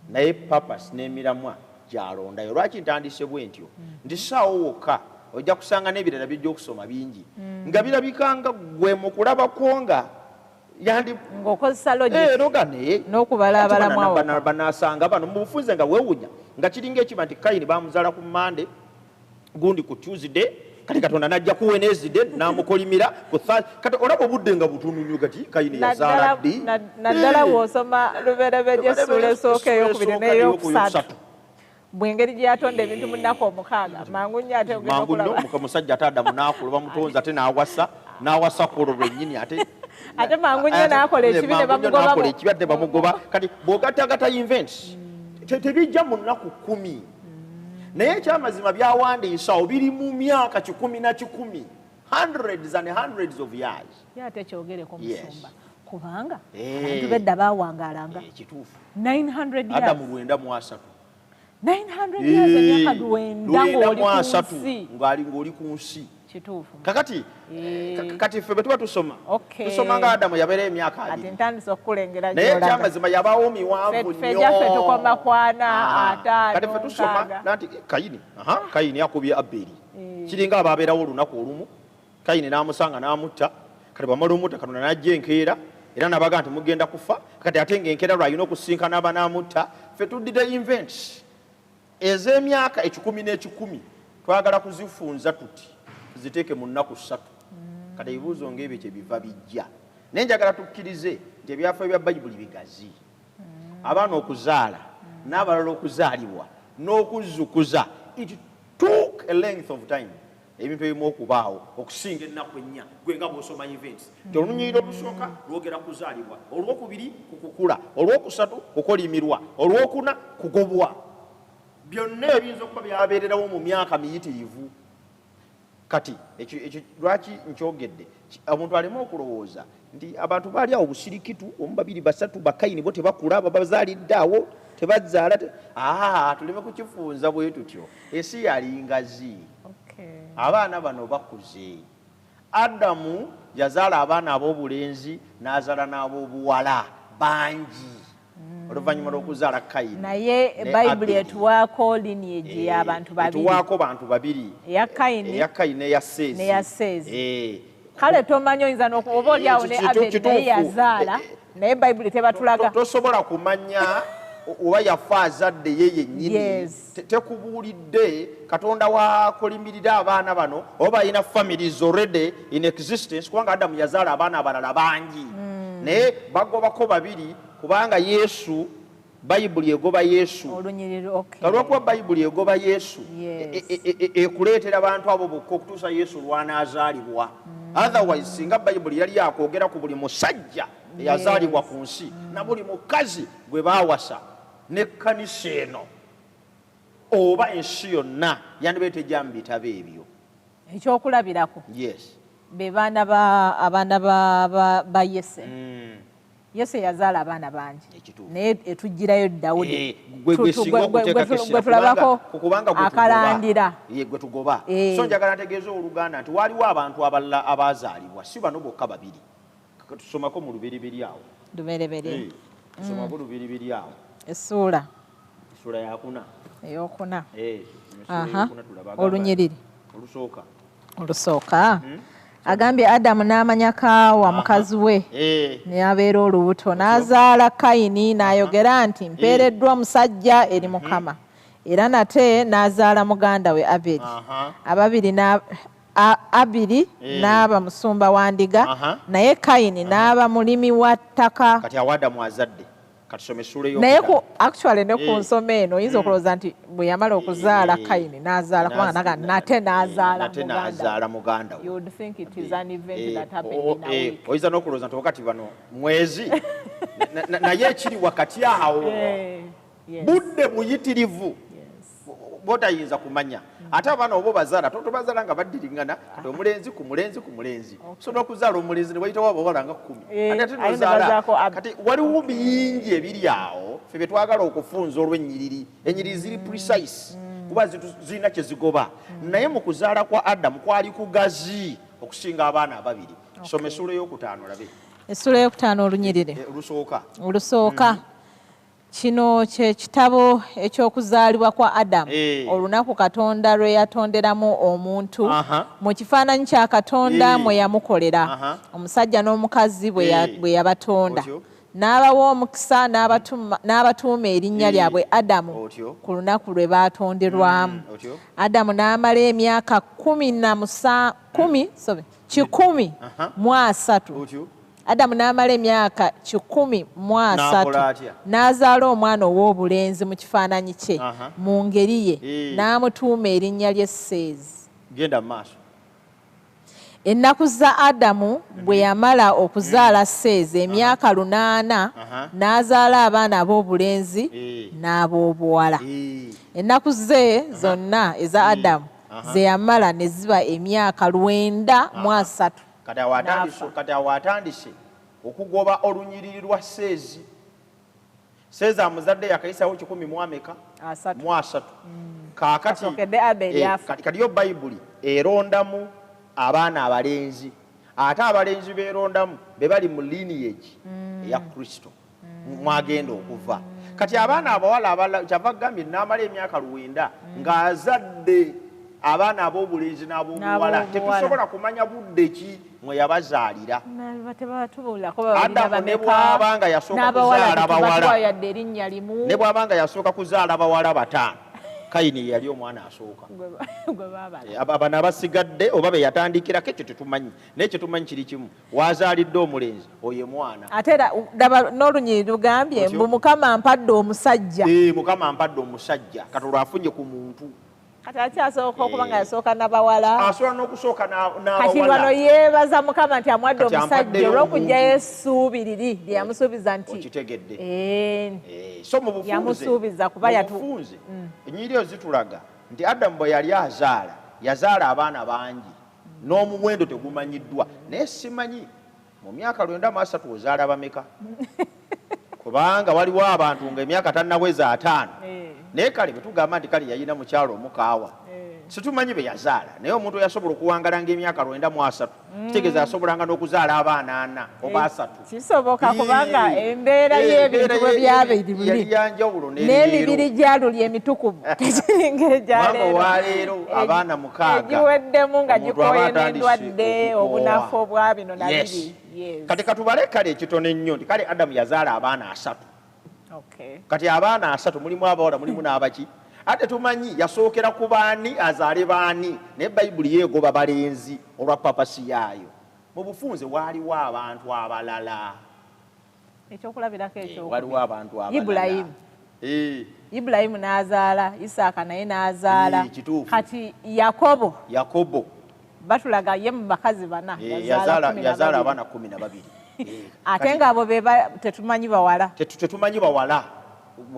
naye purpose n'emiramwa gyalondayo. Lwaki ntandise bwe ntyo? Nti saawo wokka ojja kusanga n'ebirala bijja okusoma bingi nga birabika nga gwe mu kulabako nga yandi ng'okozesa logic Eh, roga naye n'okubalabalamu awo. Banasanga bano mu bufunze nga weewunya nga kiringa ekiba nti Kayini bamuzaala ku Mande, gundi ku Tuesday, kati Katonda najja ku Wednesday n'amukolimira ku Thursday. Kati olaba obudde nga butono nnyo, kati Kayini yazaala ddi? Naddala Eh, bw'osoma Lubereberye essuula esooka, eyokubiri n'eyokusatu, bwengeri gye yatonda ebintu mu nnaku 6, mangu nnyo ate ogenda Mangu nnyo. okulaba. Muka musajja ate Adamu n'akula, bamutonze ate n'awasa ku olwo lwennyini ate Ate mangu nnyo n'akola ekibi ne mangu nnyo bamugoba n'akola ekibi ate bamugoba. Kati bw'ogattagatta events tebijja mu nnaku 10, naye ekyamazima byawandiisa awo biri mu myaka kikumi na kikumi, hundreds and hundreds of years. Ye ate kyogereko, musumba, kubanga Eh. abantu bedda bawangaalanga Kituufu. 900 years. Adamu 930. 900 years, emyaka 900 ng'oli ku 930 nsi. Ng'oli ku nsi. Kituufu. Kakati kati ffe bwe tuba tusoma, tusoma nga Adamu yabeera emyaka Ati 20. ntandise okukulengera Naye gy'olaga. ekyamazima yabaawo miwanvu Ffe nnyo. gyaffe tukoma kwana, Ah, 50, kati ffe tusoma 60. nanti Kayini, aha, Kayini akubye Aberi, kiringa ababeerawo olunaku olumu, Kayini n'amusanga n'amutta. Kati bwamala omutta, Katonda n'ajja enkeera era nabaga nti mugenda kufa. Kati ate ngaenkeera lwalina okusinkana aba n'amutta. Ffe tuddire events ez'emyaka ekikumi n'ekikumi, twagala kuzifunza tuti tuziteeke mu nnaku 3. Kati ebibuuzo ng'ebyo kyebiva bijja, naye njagala tukkirize nti ebyafaayo bya Bayibuli bigazi. Abaana okuzaala n'abalala okuzaalibwa n'okuzzukuza, it took a length of time ebintu ebimu okubaawo okusinga ennaku 4. Gwe nga bw'osoma events nti olunyiriri olusooka lwogera kuzaalibwa, olwokubiri kukukula, olwokusatu kukolimirwa, olwokuna kugobwa, byonna ebiyinza okuba byabeererawo mu myaka miyitirivu. Kati ekyo lwaki nkyogedde? Omuntu aleme okulowooza nti abantu baali awo busirikitu, omu, babiri, basatu, bakayini bo tebakula, babazaalidde awo tebazaala aa, tuleme kukifunza bwe tutyo. Ensi yali ngazi. Abaana bano bakuze. Adamu yazaala abaana ab'obulenzi n'azaala n'ab'obuwala bangi oluvannyuma lw'okuzaala Kayini Naye ne Bayibuli Aberi. etuwaako lineage y'abantu babiri. Etuwaako bantu babiri. Eya Kayini Eya Kayini n'eya Seezi. n'eya Seezi. Kale tomanyi, oyinza oba oli awo ne Aberi naye yazaala, naye Bayibuli tebatulaga. Tosobola kumanya oba yafa azadde ye yennyini. Tekubuulidde Katonda wakolimirira abaana bano oba balina families already in existence, kubanga Adamu yazaala abaana abalala bangi, naye bagobako babiri kubanga Yesu, Bayibuli egoba Yesu. Olunyiriri, okay. Olwokuba Bayibuli egoba Yesu, ekuleetera abantu abo bokka okutuusa Yesu lwanaazaalibwa. Otherwise singa Bayibuli yali yakwogera ku buli musajja eyazaalibwa ku nsi na buli mukazi gwe baawasa n'ekkanisa eno oba ensi yonna, yandibaye tejja mu bitabo ebyo. Ekyokulabirako, be baana ba abaana ba Yese. Yese yazaala abaana bangi, naye etugirayo Dawudi. Eh, gwe singa okuteekako essira Gwe tulabako kubanga gwe tugoba. akalandira. Ye, gwe tugoba. So njagala ntegeeza oluganda nti waliwo abantu abalala abazaalibwa, si bano bokka babiri. Tusomako mu Lubereberye awo. Lubereberye. Eh, tusomako Lubereberye awo. Essuula Essuula yakuna. Eyokuna. Eh, essuula eyokuna tulaba agamba Olunyiriri. Olusooka. Olusooka agambye, Adamu n'amanya Kaawa mukazi we, n'abeera olubuto, n'azaala Kayini, n'ayogera nti, "Mpeereddwa omusajja eri Mukama." Era nate n'azaala muganda we Aberi. Ababiri Abiri n'aba musumba wa ndiga, naye Kayini n'aba mulimi wa ttaka. Kati awo Adamu azadde. Katusome essuula Naye eyokutaano. ku actually ne ku nsoma eno oyinza okulowooza nti bwe yamala okuzaala Kayini n'azaala, kubanga naga nate n'azaala Nate muganda we. n'azaala muganda we. You would think it is an event that happened in a week. Oyinza n'okulowooza nti wakati bano mwezi. Naye ekiri wakati awo budde buyitirivu bwotayinza kumanya. Ate abaana oba obazaala, tobazaala nga baddiriŋŋana, kati omulenzi ku mulenzi ku mulenzi, so n'okuzaala omulenzi ne wayitawo abawala nga 10. Eh, Ate ate ate ne nozaala bazaako kati waliwo bingi ebiri awo ffe bye twagala okufunza olw'ennyiriri. Ennyiriri ziri precise kuba zirina kye zigoba, naye mu kuzaala kwa Adamu kwali kugazi okusinga abaana ababiri. Soma essuula eyokutaano olabe. Essula eyokutaano olunyiriri Olusooka. Olusooka. Kino kye kitabo eky'okuzaalibwa kwa Adamu, olunaku Katonda lwe yatonderamu omuntu, mu kifaananyi kya Katonda mwe yamukolera, omusajja n'omukazi bwe yabatonda. N'abawa omukisa n'abatuuma erinnya lyabwe Adamu ku lunaku lwe baatonderwamu. Adamu n'amala emyaka kumi, sorry, 130. Adamu n'amala emyaka 130, N'akola atya? n'azaala omwana ow'obulenzi mu kifaananyi kye, mu ngeri ye, n'amutuuma erinnya lye Seezi. Genda mu maaso. Ennaku za Adamu bwe yamala okuzaala Seezi emyaka 800, n'azaala abaana ab'obulenzi n'ab'obuwala. Ennaku ze zonna eza Adamu ze yamala ne ziba emyaka 930. Kati awo atandise, kati awo atandise okugoba olunyiriri lwa Seezi. Seezi amuzadde yakayisawo kikumi mu ameka? Asatu. Mu asatu. Kaakati Kasookedde Abeli afa. Kati yo Bayibuli erondamu abaana abalenzi, ate abalenzi beerondamu be bali mu lineage eya Kristo mwagenda okuva. Kati abaana abawala abalala, kyava agambye n'amala emyaka 9 ng'azadde abaana ab'obulenzi n'ab'obuwala. N'ab'obuwala. Tetusobola kumanya budde ki mwe yabazaalira. Tebatubuulirako balina Adamu ne bameka, bw'aba nga yasooka n'abawala kuzaala tetubatuwa bawala. yadde erinnya limu. Ne bw'aba nga yasooka kuzaala bawala bataano, Kayini ye yali omwana asooka. Gwe baabala. Bano abasigadde oba be yatandikirako ekyo tetumanyi, naye kye tumanyi kiri kimu, w'azaalidde omulenzi oyo mwana. Ate era daba n'olunyiriri lugambye Otyo? mbu Mukama ampadde omusajja. Mukama ampadde omusajja, kati olwo afunye ku muntu. Kati akyasooka okuba nga yasooka n'abawala. Asobola n'okusooka Kati n'abawala. wano yeebaza Mukama nti amuwadde Kati omusajja ampaddeyo olw'okuggyayo omuntu. essuubi liri lye yamusuubiza nti Okitegedde. So mu bufunze, yamusuubiza kuba mu yatu bufunze, ennyiriri ezo zitulaga nti Adamu bwe yali azaala, yazaala abaana bangi n'omuwendo tegumanyiddwa, naye simanyi mu myaka 930 ozaala bameka, kubanga waliwo abantu ng'emyaka tannaweza 50. Naye kale bwe tugamba nti kale yalina mukyalo omukaawa, situmanyi be yazaala, naye omuntu eyasobola okuwangala ng'emyaka 930, kitegeeza yasobolanga n'okuzaala abaana 4 oba 3. Kisoboka, kubanga embeera y'ebintu Embeera bwe byabiri luli yali yanjawulo n'emibiri gya luli emitukuvu tekiringa egya Kubanga leero. olwaleero abaana 6, Egiweddemu nga omuntu gikooye aba atandise n'endwadde, okukoowa. obunafu obwa bino na biri. Kati katubale kale ekitono ennyo nti kale Adamu yazaala abaana 3. Kati abaana 3 mulimu abawala, mulimu n'abaki, ate tumanyi yasookera ku baani, azaale baani, naye Bayibuli yeegoba balenzi olwa purpose yaayo. Mu bufunze waaliwo abantu abalala. Ekyokulabirako ekyokubiri. Waliwo abantu abalala. Ibulayimu. Ibulayimu n'azaala Isaaka, naye n'azaala. Kituufu. Kati Yakobo. Yakobo. Batulaga ye mu bakazi bana yazaala 12. Yazaala abaana 12. Ate Kati ng'abo be tetumanyi bawala. Tetumanyi bawala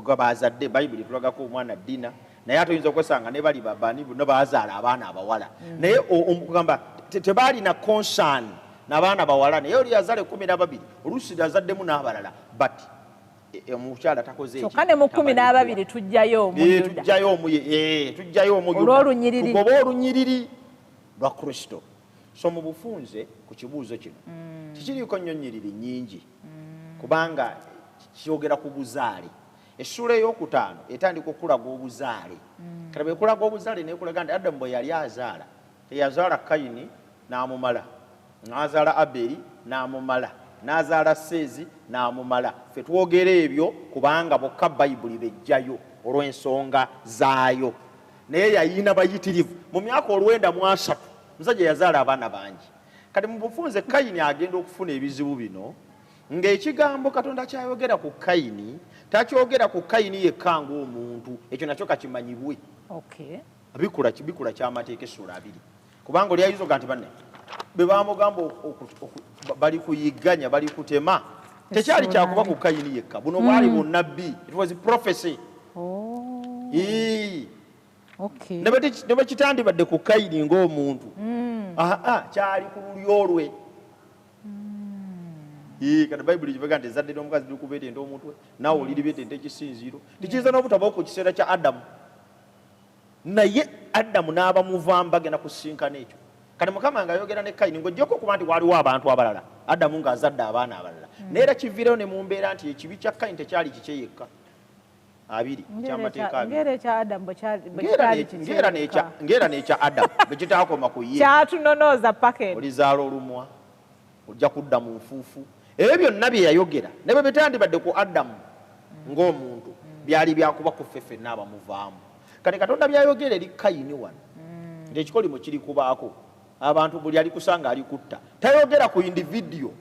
nga bazadde. Bayibuli etulagako omwana Dina, naye ate oyinza okwesanga ne bali babani bonna bazaala abaana abawala. Naye kugamba tebaalina concern n'abaana bawala, naye oli yazaala 12, oluusi azaddemu n'abalala, but omukyala takoze eki. Kyokka ne mu 12 tujjayo omu Yuda. Tujjayo omu, tujjayo omu Yuda. Olw'olunyiriri. Tugobe olunyiriri lwa Kristo. So mu bufunze ku kibuuzo kino tekiriiko nnyo nnyiriri nnyingi, kubanga kyogera ku buzaale. Essuula ey'okutaano etandika okulaga obuzaale. Kati bwe kulaga obuzaale, nekulaga nti Adamu bwe yali azaala, teyazaala Kayini n'amumala, n'azaala Aberi n'amumala, n'azaala Seezi n'amumala. Ffe twogera ebyo kubanga bokka Bayibuli bejjayo olw'ensonga zaayo, naye yayina bayitirivu. Mu myaka 930 musajja yazaala abaana bangi. Kati mu bufunze Kayini agenda okufuna ebizibu bino, ng'ekigambo Katonda kyayogera ku Kayini takyogera ku Kayini yekka ng'omuntu, ekyo nakyo kakimanyibwe. Bikula kyamateeka essuula 2, kubanga oli ayinza okuga nti banne bwe bamugamba bali kuyigganya, bali kutema, tekyali Essuula kyakuba ku 2. Kayini yekka. Buno bwali bunnabbi, it was prophecy. Ne bwe kitandibadde ku Kayini ng'omuntu, kyali ku lulyo lwe. Kati Bayibuli kivuga nti ezzadde ly'omukazi lirikubeetenta omutwe, naawe oliribeetenta ekisinziiro. Tekiyinza n'obutabawo ku kiseera kya Adamu, naye Adamu n'abamuvaamu bagenda kusisinkana ekyo. Kati Mukama ng'ayogera ne Kayini, ng'oggyeko okuba nti waaliwo abantu abalala, Adamu ng'azadde abaana abalala. Naye era kiviireyo ne mu mbeera nti ekibi kya Kayini tekyali kikye yekka. Abiri ekyamateeka abiri. Ng'era ekya Adamu bwe kyali kikye yekka. Ng'era n'ekya Adamu bwe kitaakoma ku ye. Kyatunonooza paka eno. Olizaala olumwa, ojja kudda mu nfuufu. Ebyo byonna bye yayogera ne bwe bitandibadde ku Adamu ng'omuntu, byali byakuba ku ffe ffenna abamuvaamu. Kati Katonda by'ayogera eri Kayini wano nti ekikolimo kiri kubaako, abantu buli alikusanga alikutta. Tayogera ku individual,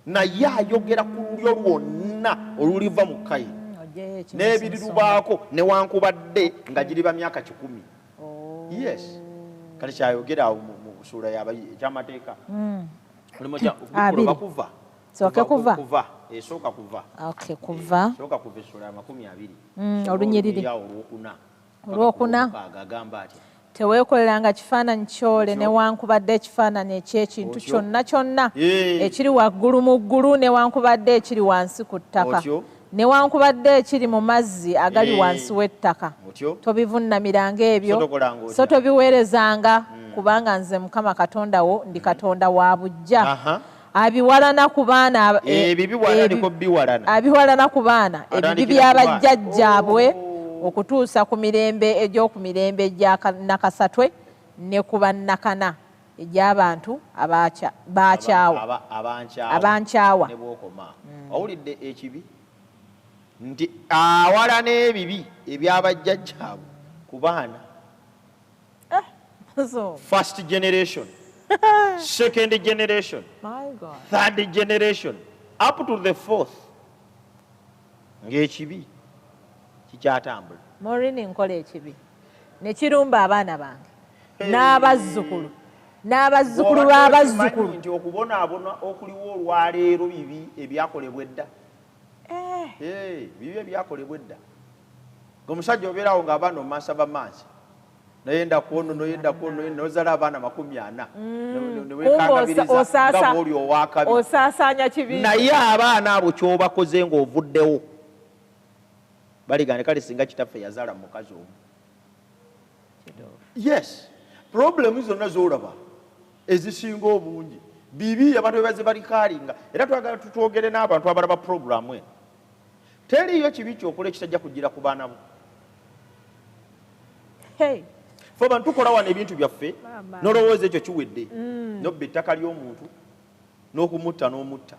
naye ayogera ku lulyo lwonna oluliva mu Kayini n'ebirirubaako newankubadde nga giriba myaka 100. Yes. Kati kyayogera awo mu ssuula ekyamateeka. Mulimu kuva. Sooka kuva. Kuva. Esooka kuva. Okay, kuva. Sooka kuva essula ya 20. Olunyiriri. Olwokuna. Olwokuna. Agamba atya? Teweekoleranga kifaananyi kyole newankubadde ekifaananyi eky'ekintu kyonna kyonna ekiri waggulu mu ggulu newankubadde ekiri wansi ku ttaka newankubadde ekiri mu mazzi agali wansi w'ettaka. Tobivunnamiranga ebyo, so tobiweerezanga, kubanga nze Mukama Katonda wo ndi Katonda wa buggya. Abiwalana ku baana abiwalana ku baana ebibi by'abajjajjaabwe okutuusa ku mirembe egy'oku mirembe egya nakasatwe ne ku bannakana egy'abantu bakyawa abankyawa. Ne bw'okoma owulidde ekibi nti awala n'ebibi eby'abajjajjaabwe ku baana. First generation, second generation, third generation, up to the fourth, ng'ekibi kikyatambula. Maureen, nkola ekibi ne kirumba abaana bange n'abazzukulu n'abazzukulu b'abazzukulu. Nti okubonaabona okuliwo olwaleero bibi ebyakolebwa edda. Bibi ebyakolebwa edda. Ng'omusajja obeerawo ng'abaana omansa bamansi, noyenda kwono noyenda kwono nozala abaana 40 newekangabiriza nga bw'oli owakabi osaasaanya kibi. Naye abaana abo ky'obakoze ng'ovuddewo baligane kale singa kitaffe yazaala mukazi omu. Yes, problemu zonna z'olaba ezisinga obungi bibi abantu bebaze balikaalinga. Era twagala tutwogere n'abantu abalaba puroguramu eno. Teriiyo kibi kyokola ekitajja kugira ku baana bo. Fe abantu tukola wano ebintu byaffe n'olowooza ekyo kiwedde, nobba ettaka ly'omuntu n'okumutta n'omutta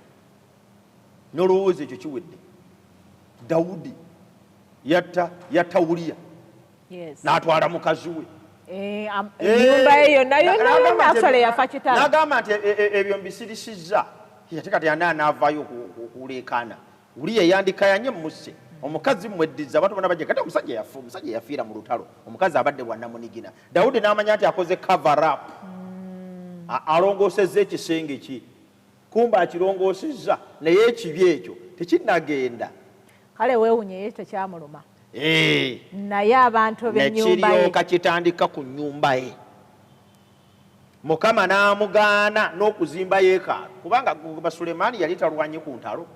n'olowooza ekyo kiwedde. Dawudi yatta Uliya n'atwala mukazi we. N'agamba nti ebyo mbisirisizza, ate kati ani anaavaayo okuleekaana? Uliya yandikayanye musse, omukazi mmweddiza, abantu bonna bajja kati omusajja yafa, omusajja yafiira mu lutalo, omukazi abadde bwannamunigina. Dawudi n'amanya nti akoze cover up, alongoosezza ekisenge kye, kumba akirongoosezza, naye ekibi ekyo tekinnagenda. Kale weewuunye ye tekyamuluma. Naye abantu b'ennyumba ye nekiryoka kitandika ku nnyumba ye. Mukama n'amugaana n'okuzimba yeekaalu, kubanga Sulemaani yali talwanye ku ntalo.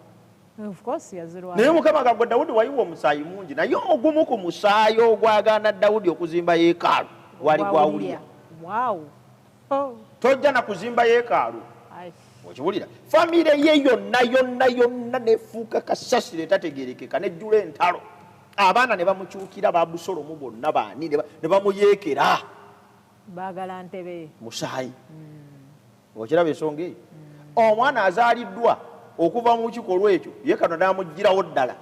Naye Mukama agamba Dawudi wayiwa omusaayi mungi, naye ogumu ku musaayi ogwagaana Dawudi okuzimba yeekaalu gwali gwa Uliya. Tojja na kuzimba yeekaalu. Okiwulira? Famire ye yonna yonna yonna nefuuka kasasiro etategeerekeka, nejjula entalo. Abaana ne bamukyukira ba Abusolomu bonna baani ne bamuyeekera. Baagala ntebe. Musaayi. Okiraba ensonga eyo? Omwana azaaliddwa okuva mu kikolwa ekyo ye Katonda n'amuggyirawo ddala.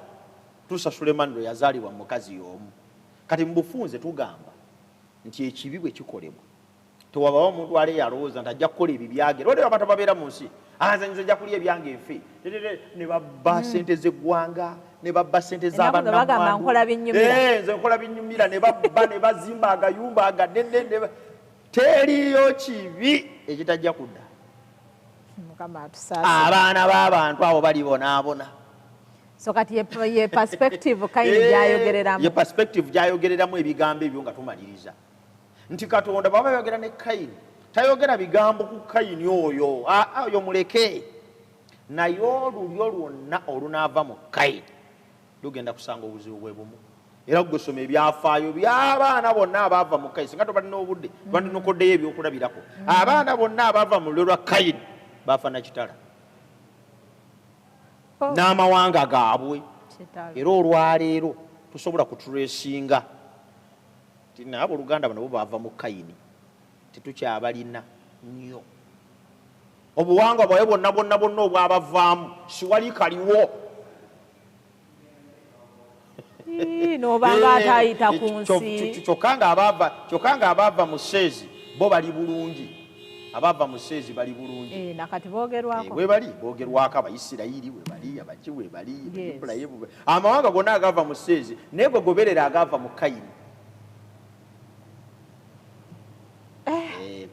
Tuusa Sulemaani lwe yazaalibwa mu mukazi y'omu. Kati mu bufunze tugamba nti ekibi bwe kikolebwa tewabawo omuntu ale yalowooza nti ajja kukola ebibyage. Waliwo abantu ababeera mu nsi, nze nja kulya ebyange nfe. Ne babba ssente z'eggwanga, ne babba ssente z'abannamwandu. Nze nkola binnyumira, ne babba ne bazimba agayumba aganene. Teriiyo kibi ekitajja kudda. Abaana b'abantu abo balibonaabona. So kati ye perspective Kayini gy'ayogereramu. Ye perspective gy'ayogereramu ebigambo ebyo nga tumaliriza. Nti Katonda bw'aba ayogera ne Kayini, tayogera bigambo ku Kayini oyo, oyo muleke. Naye olulyo lwonna olunaava mu Kayini lugenda kusanga obuzibu bwe bumu. Era gwe soma ebyafaayo by'abaana bonna abaava mu Kayini, singa tobadde n'obudde twandinokoddeyo ebyokulabirako. Abaana bonna abaava mu lulyo lwa Kayini Bafa na kitala. N'amawanga gaabwe. Era olwaleero tusobola kuturesinga nti naye abooluganda bano bo baava mu Kayini, tetukyabalina nnyo. Obuwangwa bwabwe bwonna bwonna bwonna obwabavaamu siwali kaliwo. N'obanga atayita ku nsi. Kyokka ng'abaava mu Seezi bo bali bulungi. Abaava mu Seezi bali bulungi. Nakati boogerwako. We bali boogerwako, Abayisirayiri we bali, abaki we bali, Ibulayimu, amawanga gonna agava mu Seezi, naye gwe goberera agava mu Kayini.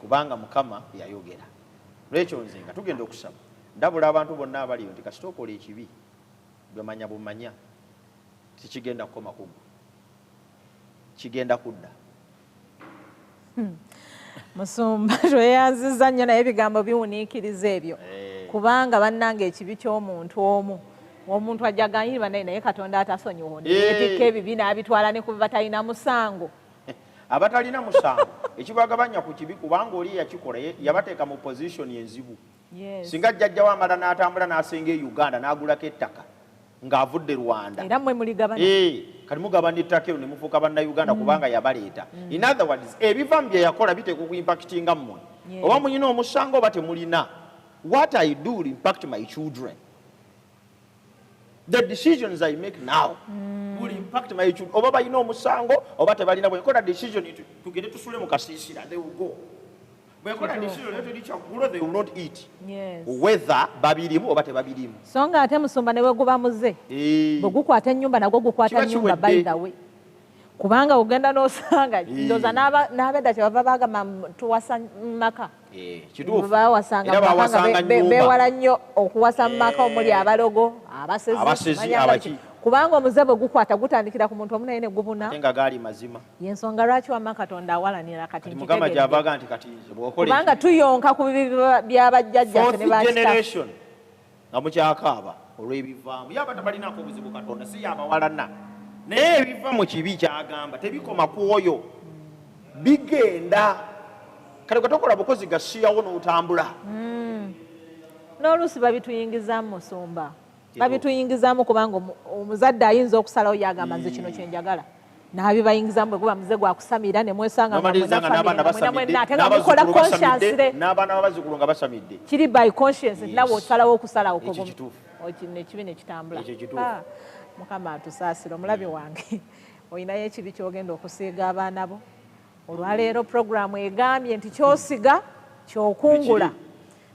Kubanga Mukama yayogera. Lwekyo nze nga tugenda okusaba, ndabula abantu bonna abaliyo nti kasita okola ekibi bwemanya bumanya tikigenda kukoma ku ggwe, kigenda kudda. Musumba tweyanziza nnyo, naye ebigambo biwuniikiriza ebyo, kubanga bannange ekibi ky'omuntu omu, omuntu ajja ganyirwa naye Katonda atasonyiwa, neyetikka ebibi n'abitwala ne kuba batalina musango. Abatalina musango ekibagabanya ku kibi, kubanga oli yakikola yabateeka mu position enzibu. Singa jjajja wamala n'atambula n'asenga e Uganda n'agulako ettaka ng'avudde Rwanda, era mmwe muligabana. Kati mugabana ettaka eryo ne mufuuka bannayuganda kubanga yabaleeta. In other words, ebiva mu bye yakola biteekwa okuimpactinga mmwe. Oba mulina omusango oba temulina. What I do will impact my children. The decisions I make now will impact my children. Oba balina omusango oba tebalina, bwe nkola decision tugende tusule mu kasiisira, they will go. Bwe nkola decision tuli kyaggulo, they will not eat. Whether babirimu oba tebabirimu. So nga ate musumba ne bwe guba muze, bwe gukwata ennyumba nagwo gukwata nnyumba, by the way. Kubanga ogenda n'osanga ndowooza n'abedda kyebava bagamba tuwasa maka. Bawasanga beewala nnyo okuwasa mu maka omuli abalogo, abasezi, abaki. Kubanga omuze bwe gukwata gutandikira ku muntu omu naye ne gubuna. Ate nga gaali mazima. Y'ensonga lwaki wamma Katonda awalanira kati Mukama gy'avaga nti kati bw'okola kubanga tuyonka ku bibi bya bajjajjaffe ne bakitaffe. Nga mukyakaaba olw'ebivaamu. Ye aba tabalinaako obuzibu Katonda si y'abawalana. Naye ebiva mu kibi ky'agamba tebikoma ku oyo, bigenda. Kale gwe tokola bukozi gasiyawo n'otambula. N'oluusi babituyingizaamu musumba. Babituyingizaamu kubanga omuzadde ayinza okusalawo yagamba nze kino kye njagala. N'abibayingizaamu bwe guba muze gwa kusamira ne mwesanga nga mukola consciously. N'abaana b'abazzukulu nga basamidde. Kiri by conscience nawe osalawo okusalawo ekibi ne kitambula. Mukama atusaasire. Omulabi wange olinayo ekibi ky'ogenda okusiiga abaana bo. Olwaleero puroguramu egambye nti ky'osiga ky'okungula,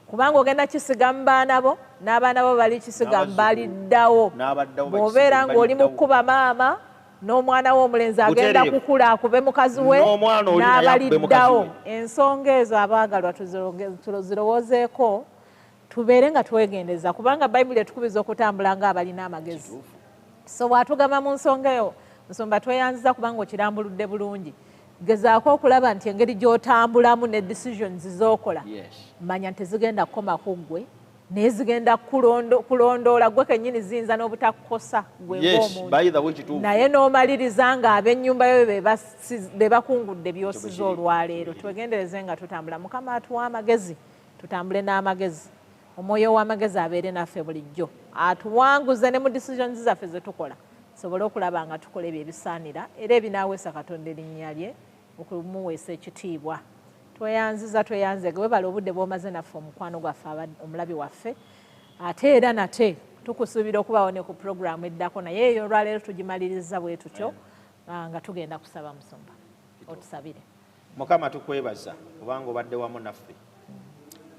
kubanga ogenda kisiga mu baana bo n'abaana bo bali kisiga baliddawo. Bw'obeera ng'oli mu kkuba maama n'omwana we omulenzi agenda kukula akube mukazi we n'abaliddawo. Ensonga ezo abaagalwa tuzirowoozeeko, tubeere nga twegendeza, kubanga Bayibuli etukubiza okutambula ng'abalina amagezi. So bw'atugamba mu nsonga eyo, nsumba tweyanziza kubanga okirambuludde bulungi. Gezaako okulaba nti engeri gy'otambulamu ne decisions z'okola, manya nti zigenda kukoma ku ggwe, naye zigenda kulondoola ggwe kennyini, ziyinza n'obutakukosa ggwe ng'omuntu, naye n'omaliriza ng'ab'ennyumba yo be bakungudde by'osiza olwaleero. Twegendereze nga tutambula. Mukama atuwa amagezi, tutambule n'amagezi. Omwoyo w'amagezi abeere naffe bulijjo, atuwanguze ne mu decisions zaffe ze tukola, tusobole okulaba nga tukola ebyo ebisaanira era ebinaaweesa Katonda erinnya lye okumuweesa ekitiibwa. Tweyanziza, tweyanzege, webale obudde bw'omaze naffe omukwano gwaffe omulabi waffe. Ate era nate tukusuubira okubaawo ne ku puroguramu eddako, naye eyo olwaleero tugimaliriza bwe tutyo nga tugenda kusaba. Musumba otusabire. Mukama tukwebaza kubanga obadde wamu naffe.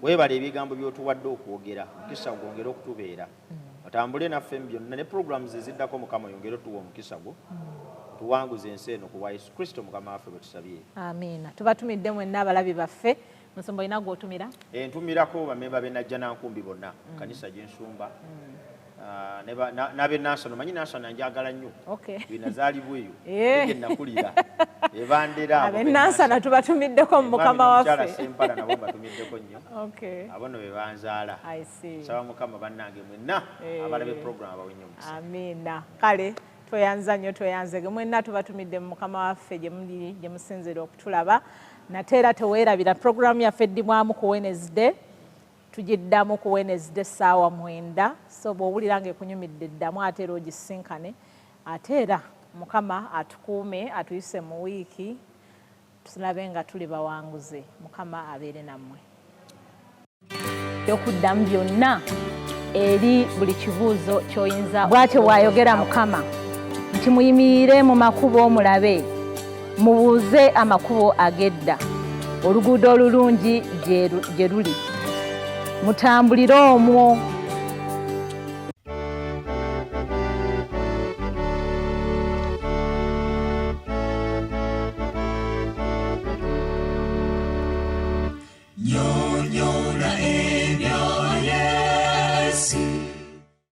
Weebale ebigambo by'otuwadde okwogera, mukisa gwongere okutubeera. Otambule naffe mu byonna ne programs eziddako. Mukama oyongere otuwa omukisa gwo, tuwanguze ensi eno ku bwa Yesu Kristo Mukama waffe bwe tusabye. Amiina. Tubatumidde mwenna abalabi baffe. Musumba olina gw'otumira? Ntumirako bamemba b'e Najjanankumbi bonna, kanisa gye nsumba, n'ab'e Nansana. Omanyi Nansana njagala nnyo, binazaalibwa eyo gye nakulira, ebandera. Ab'e Nansana tubatumiddeko mu Mukama waffe. Sempala nabo mbatumiddeko nnyo, abo nno be banzaala. Nsaba Mukama bannange mwenna abalabe program abawe nnyo omukisa. Amiina. Kale tweyanza nnyo, tweyanzege mwenna, tubatumidde mu Mukama waffe gye muli, gye musinziira okutulaba. Nate era teweerabira puroguramu yaffe eddibwamu ku Wednesday Tugiddamu ku Wednesday essaawa 9. So bw'owulira ng'ekunyumidde, ddamu ate era ogisinkane. Ate era Mukama atukuume, atuyise mu wiiki, tulabe nga tuli bawanguzi. Mukama abeere nammwe. Okuddamu byonna eri buli kibuuzo ky'oyinza. Bw'atyo bw'ayogera Mukama nti, muyimirire mu makubo mulabe, mubuuze amakubo ag'edda, oluguudo olulungi gye luli, mutambulire omwo.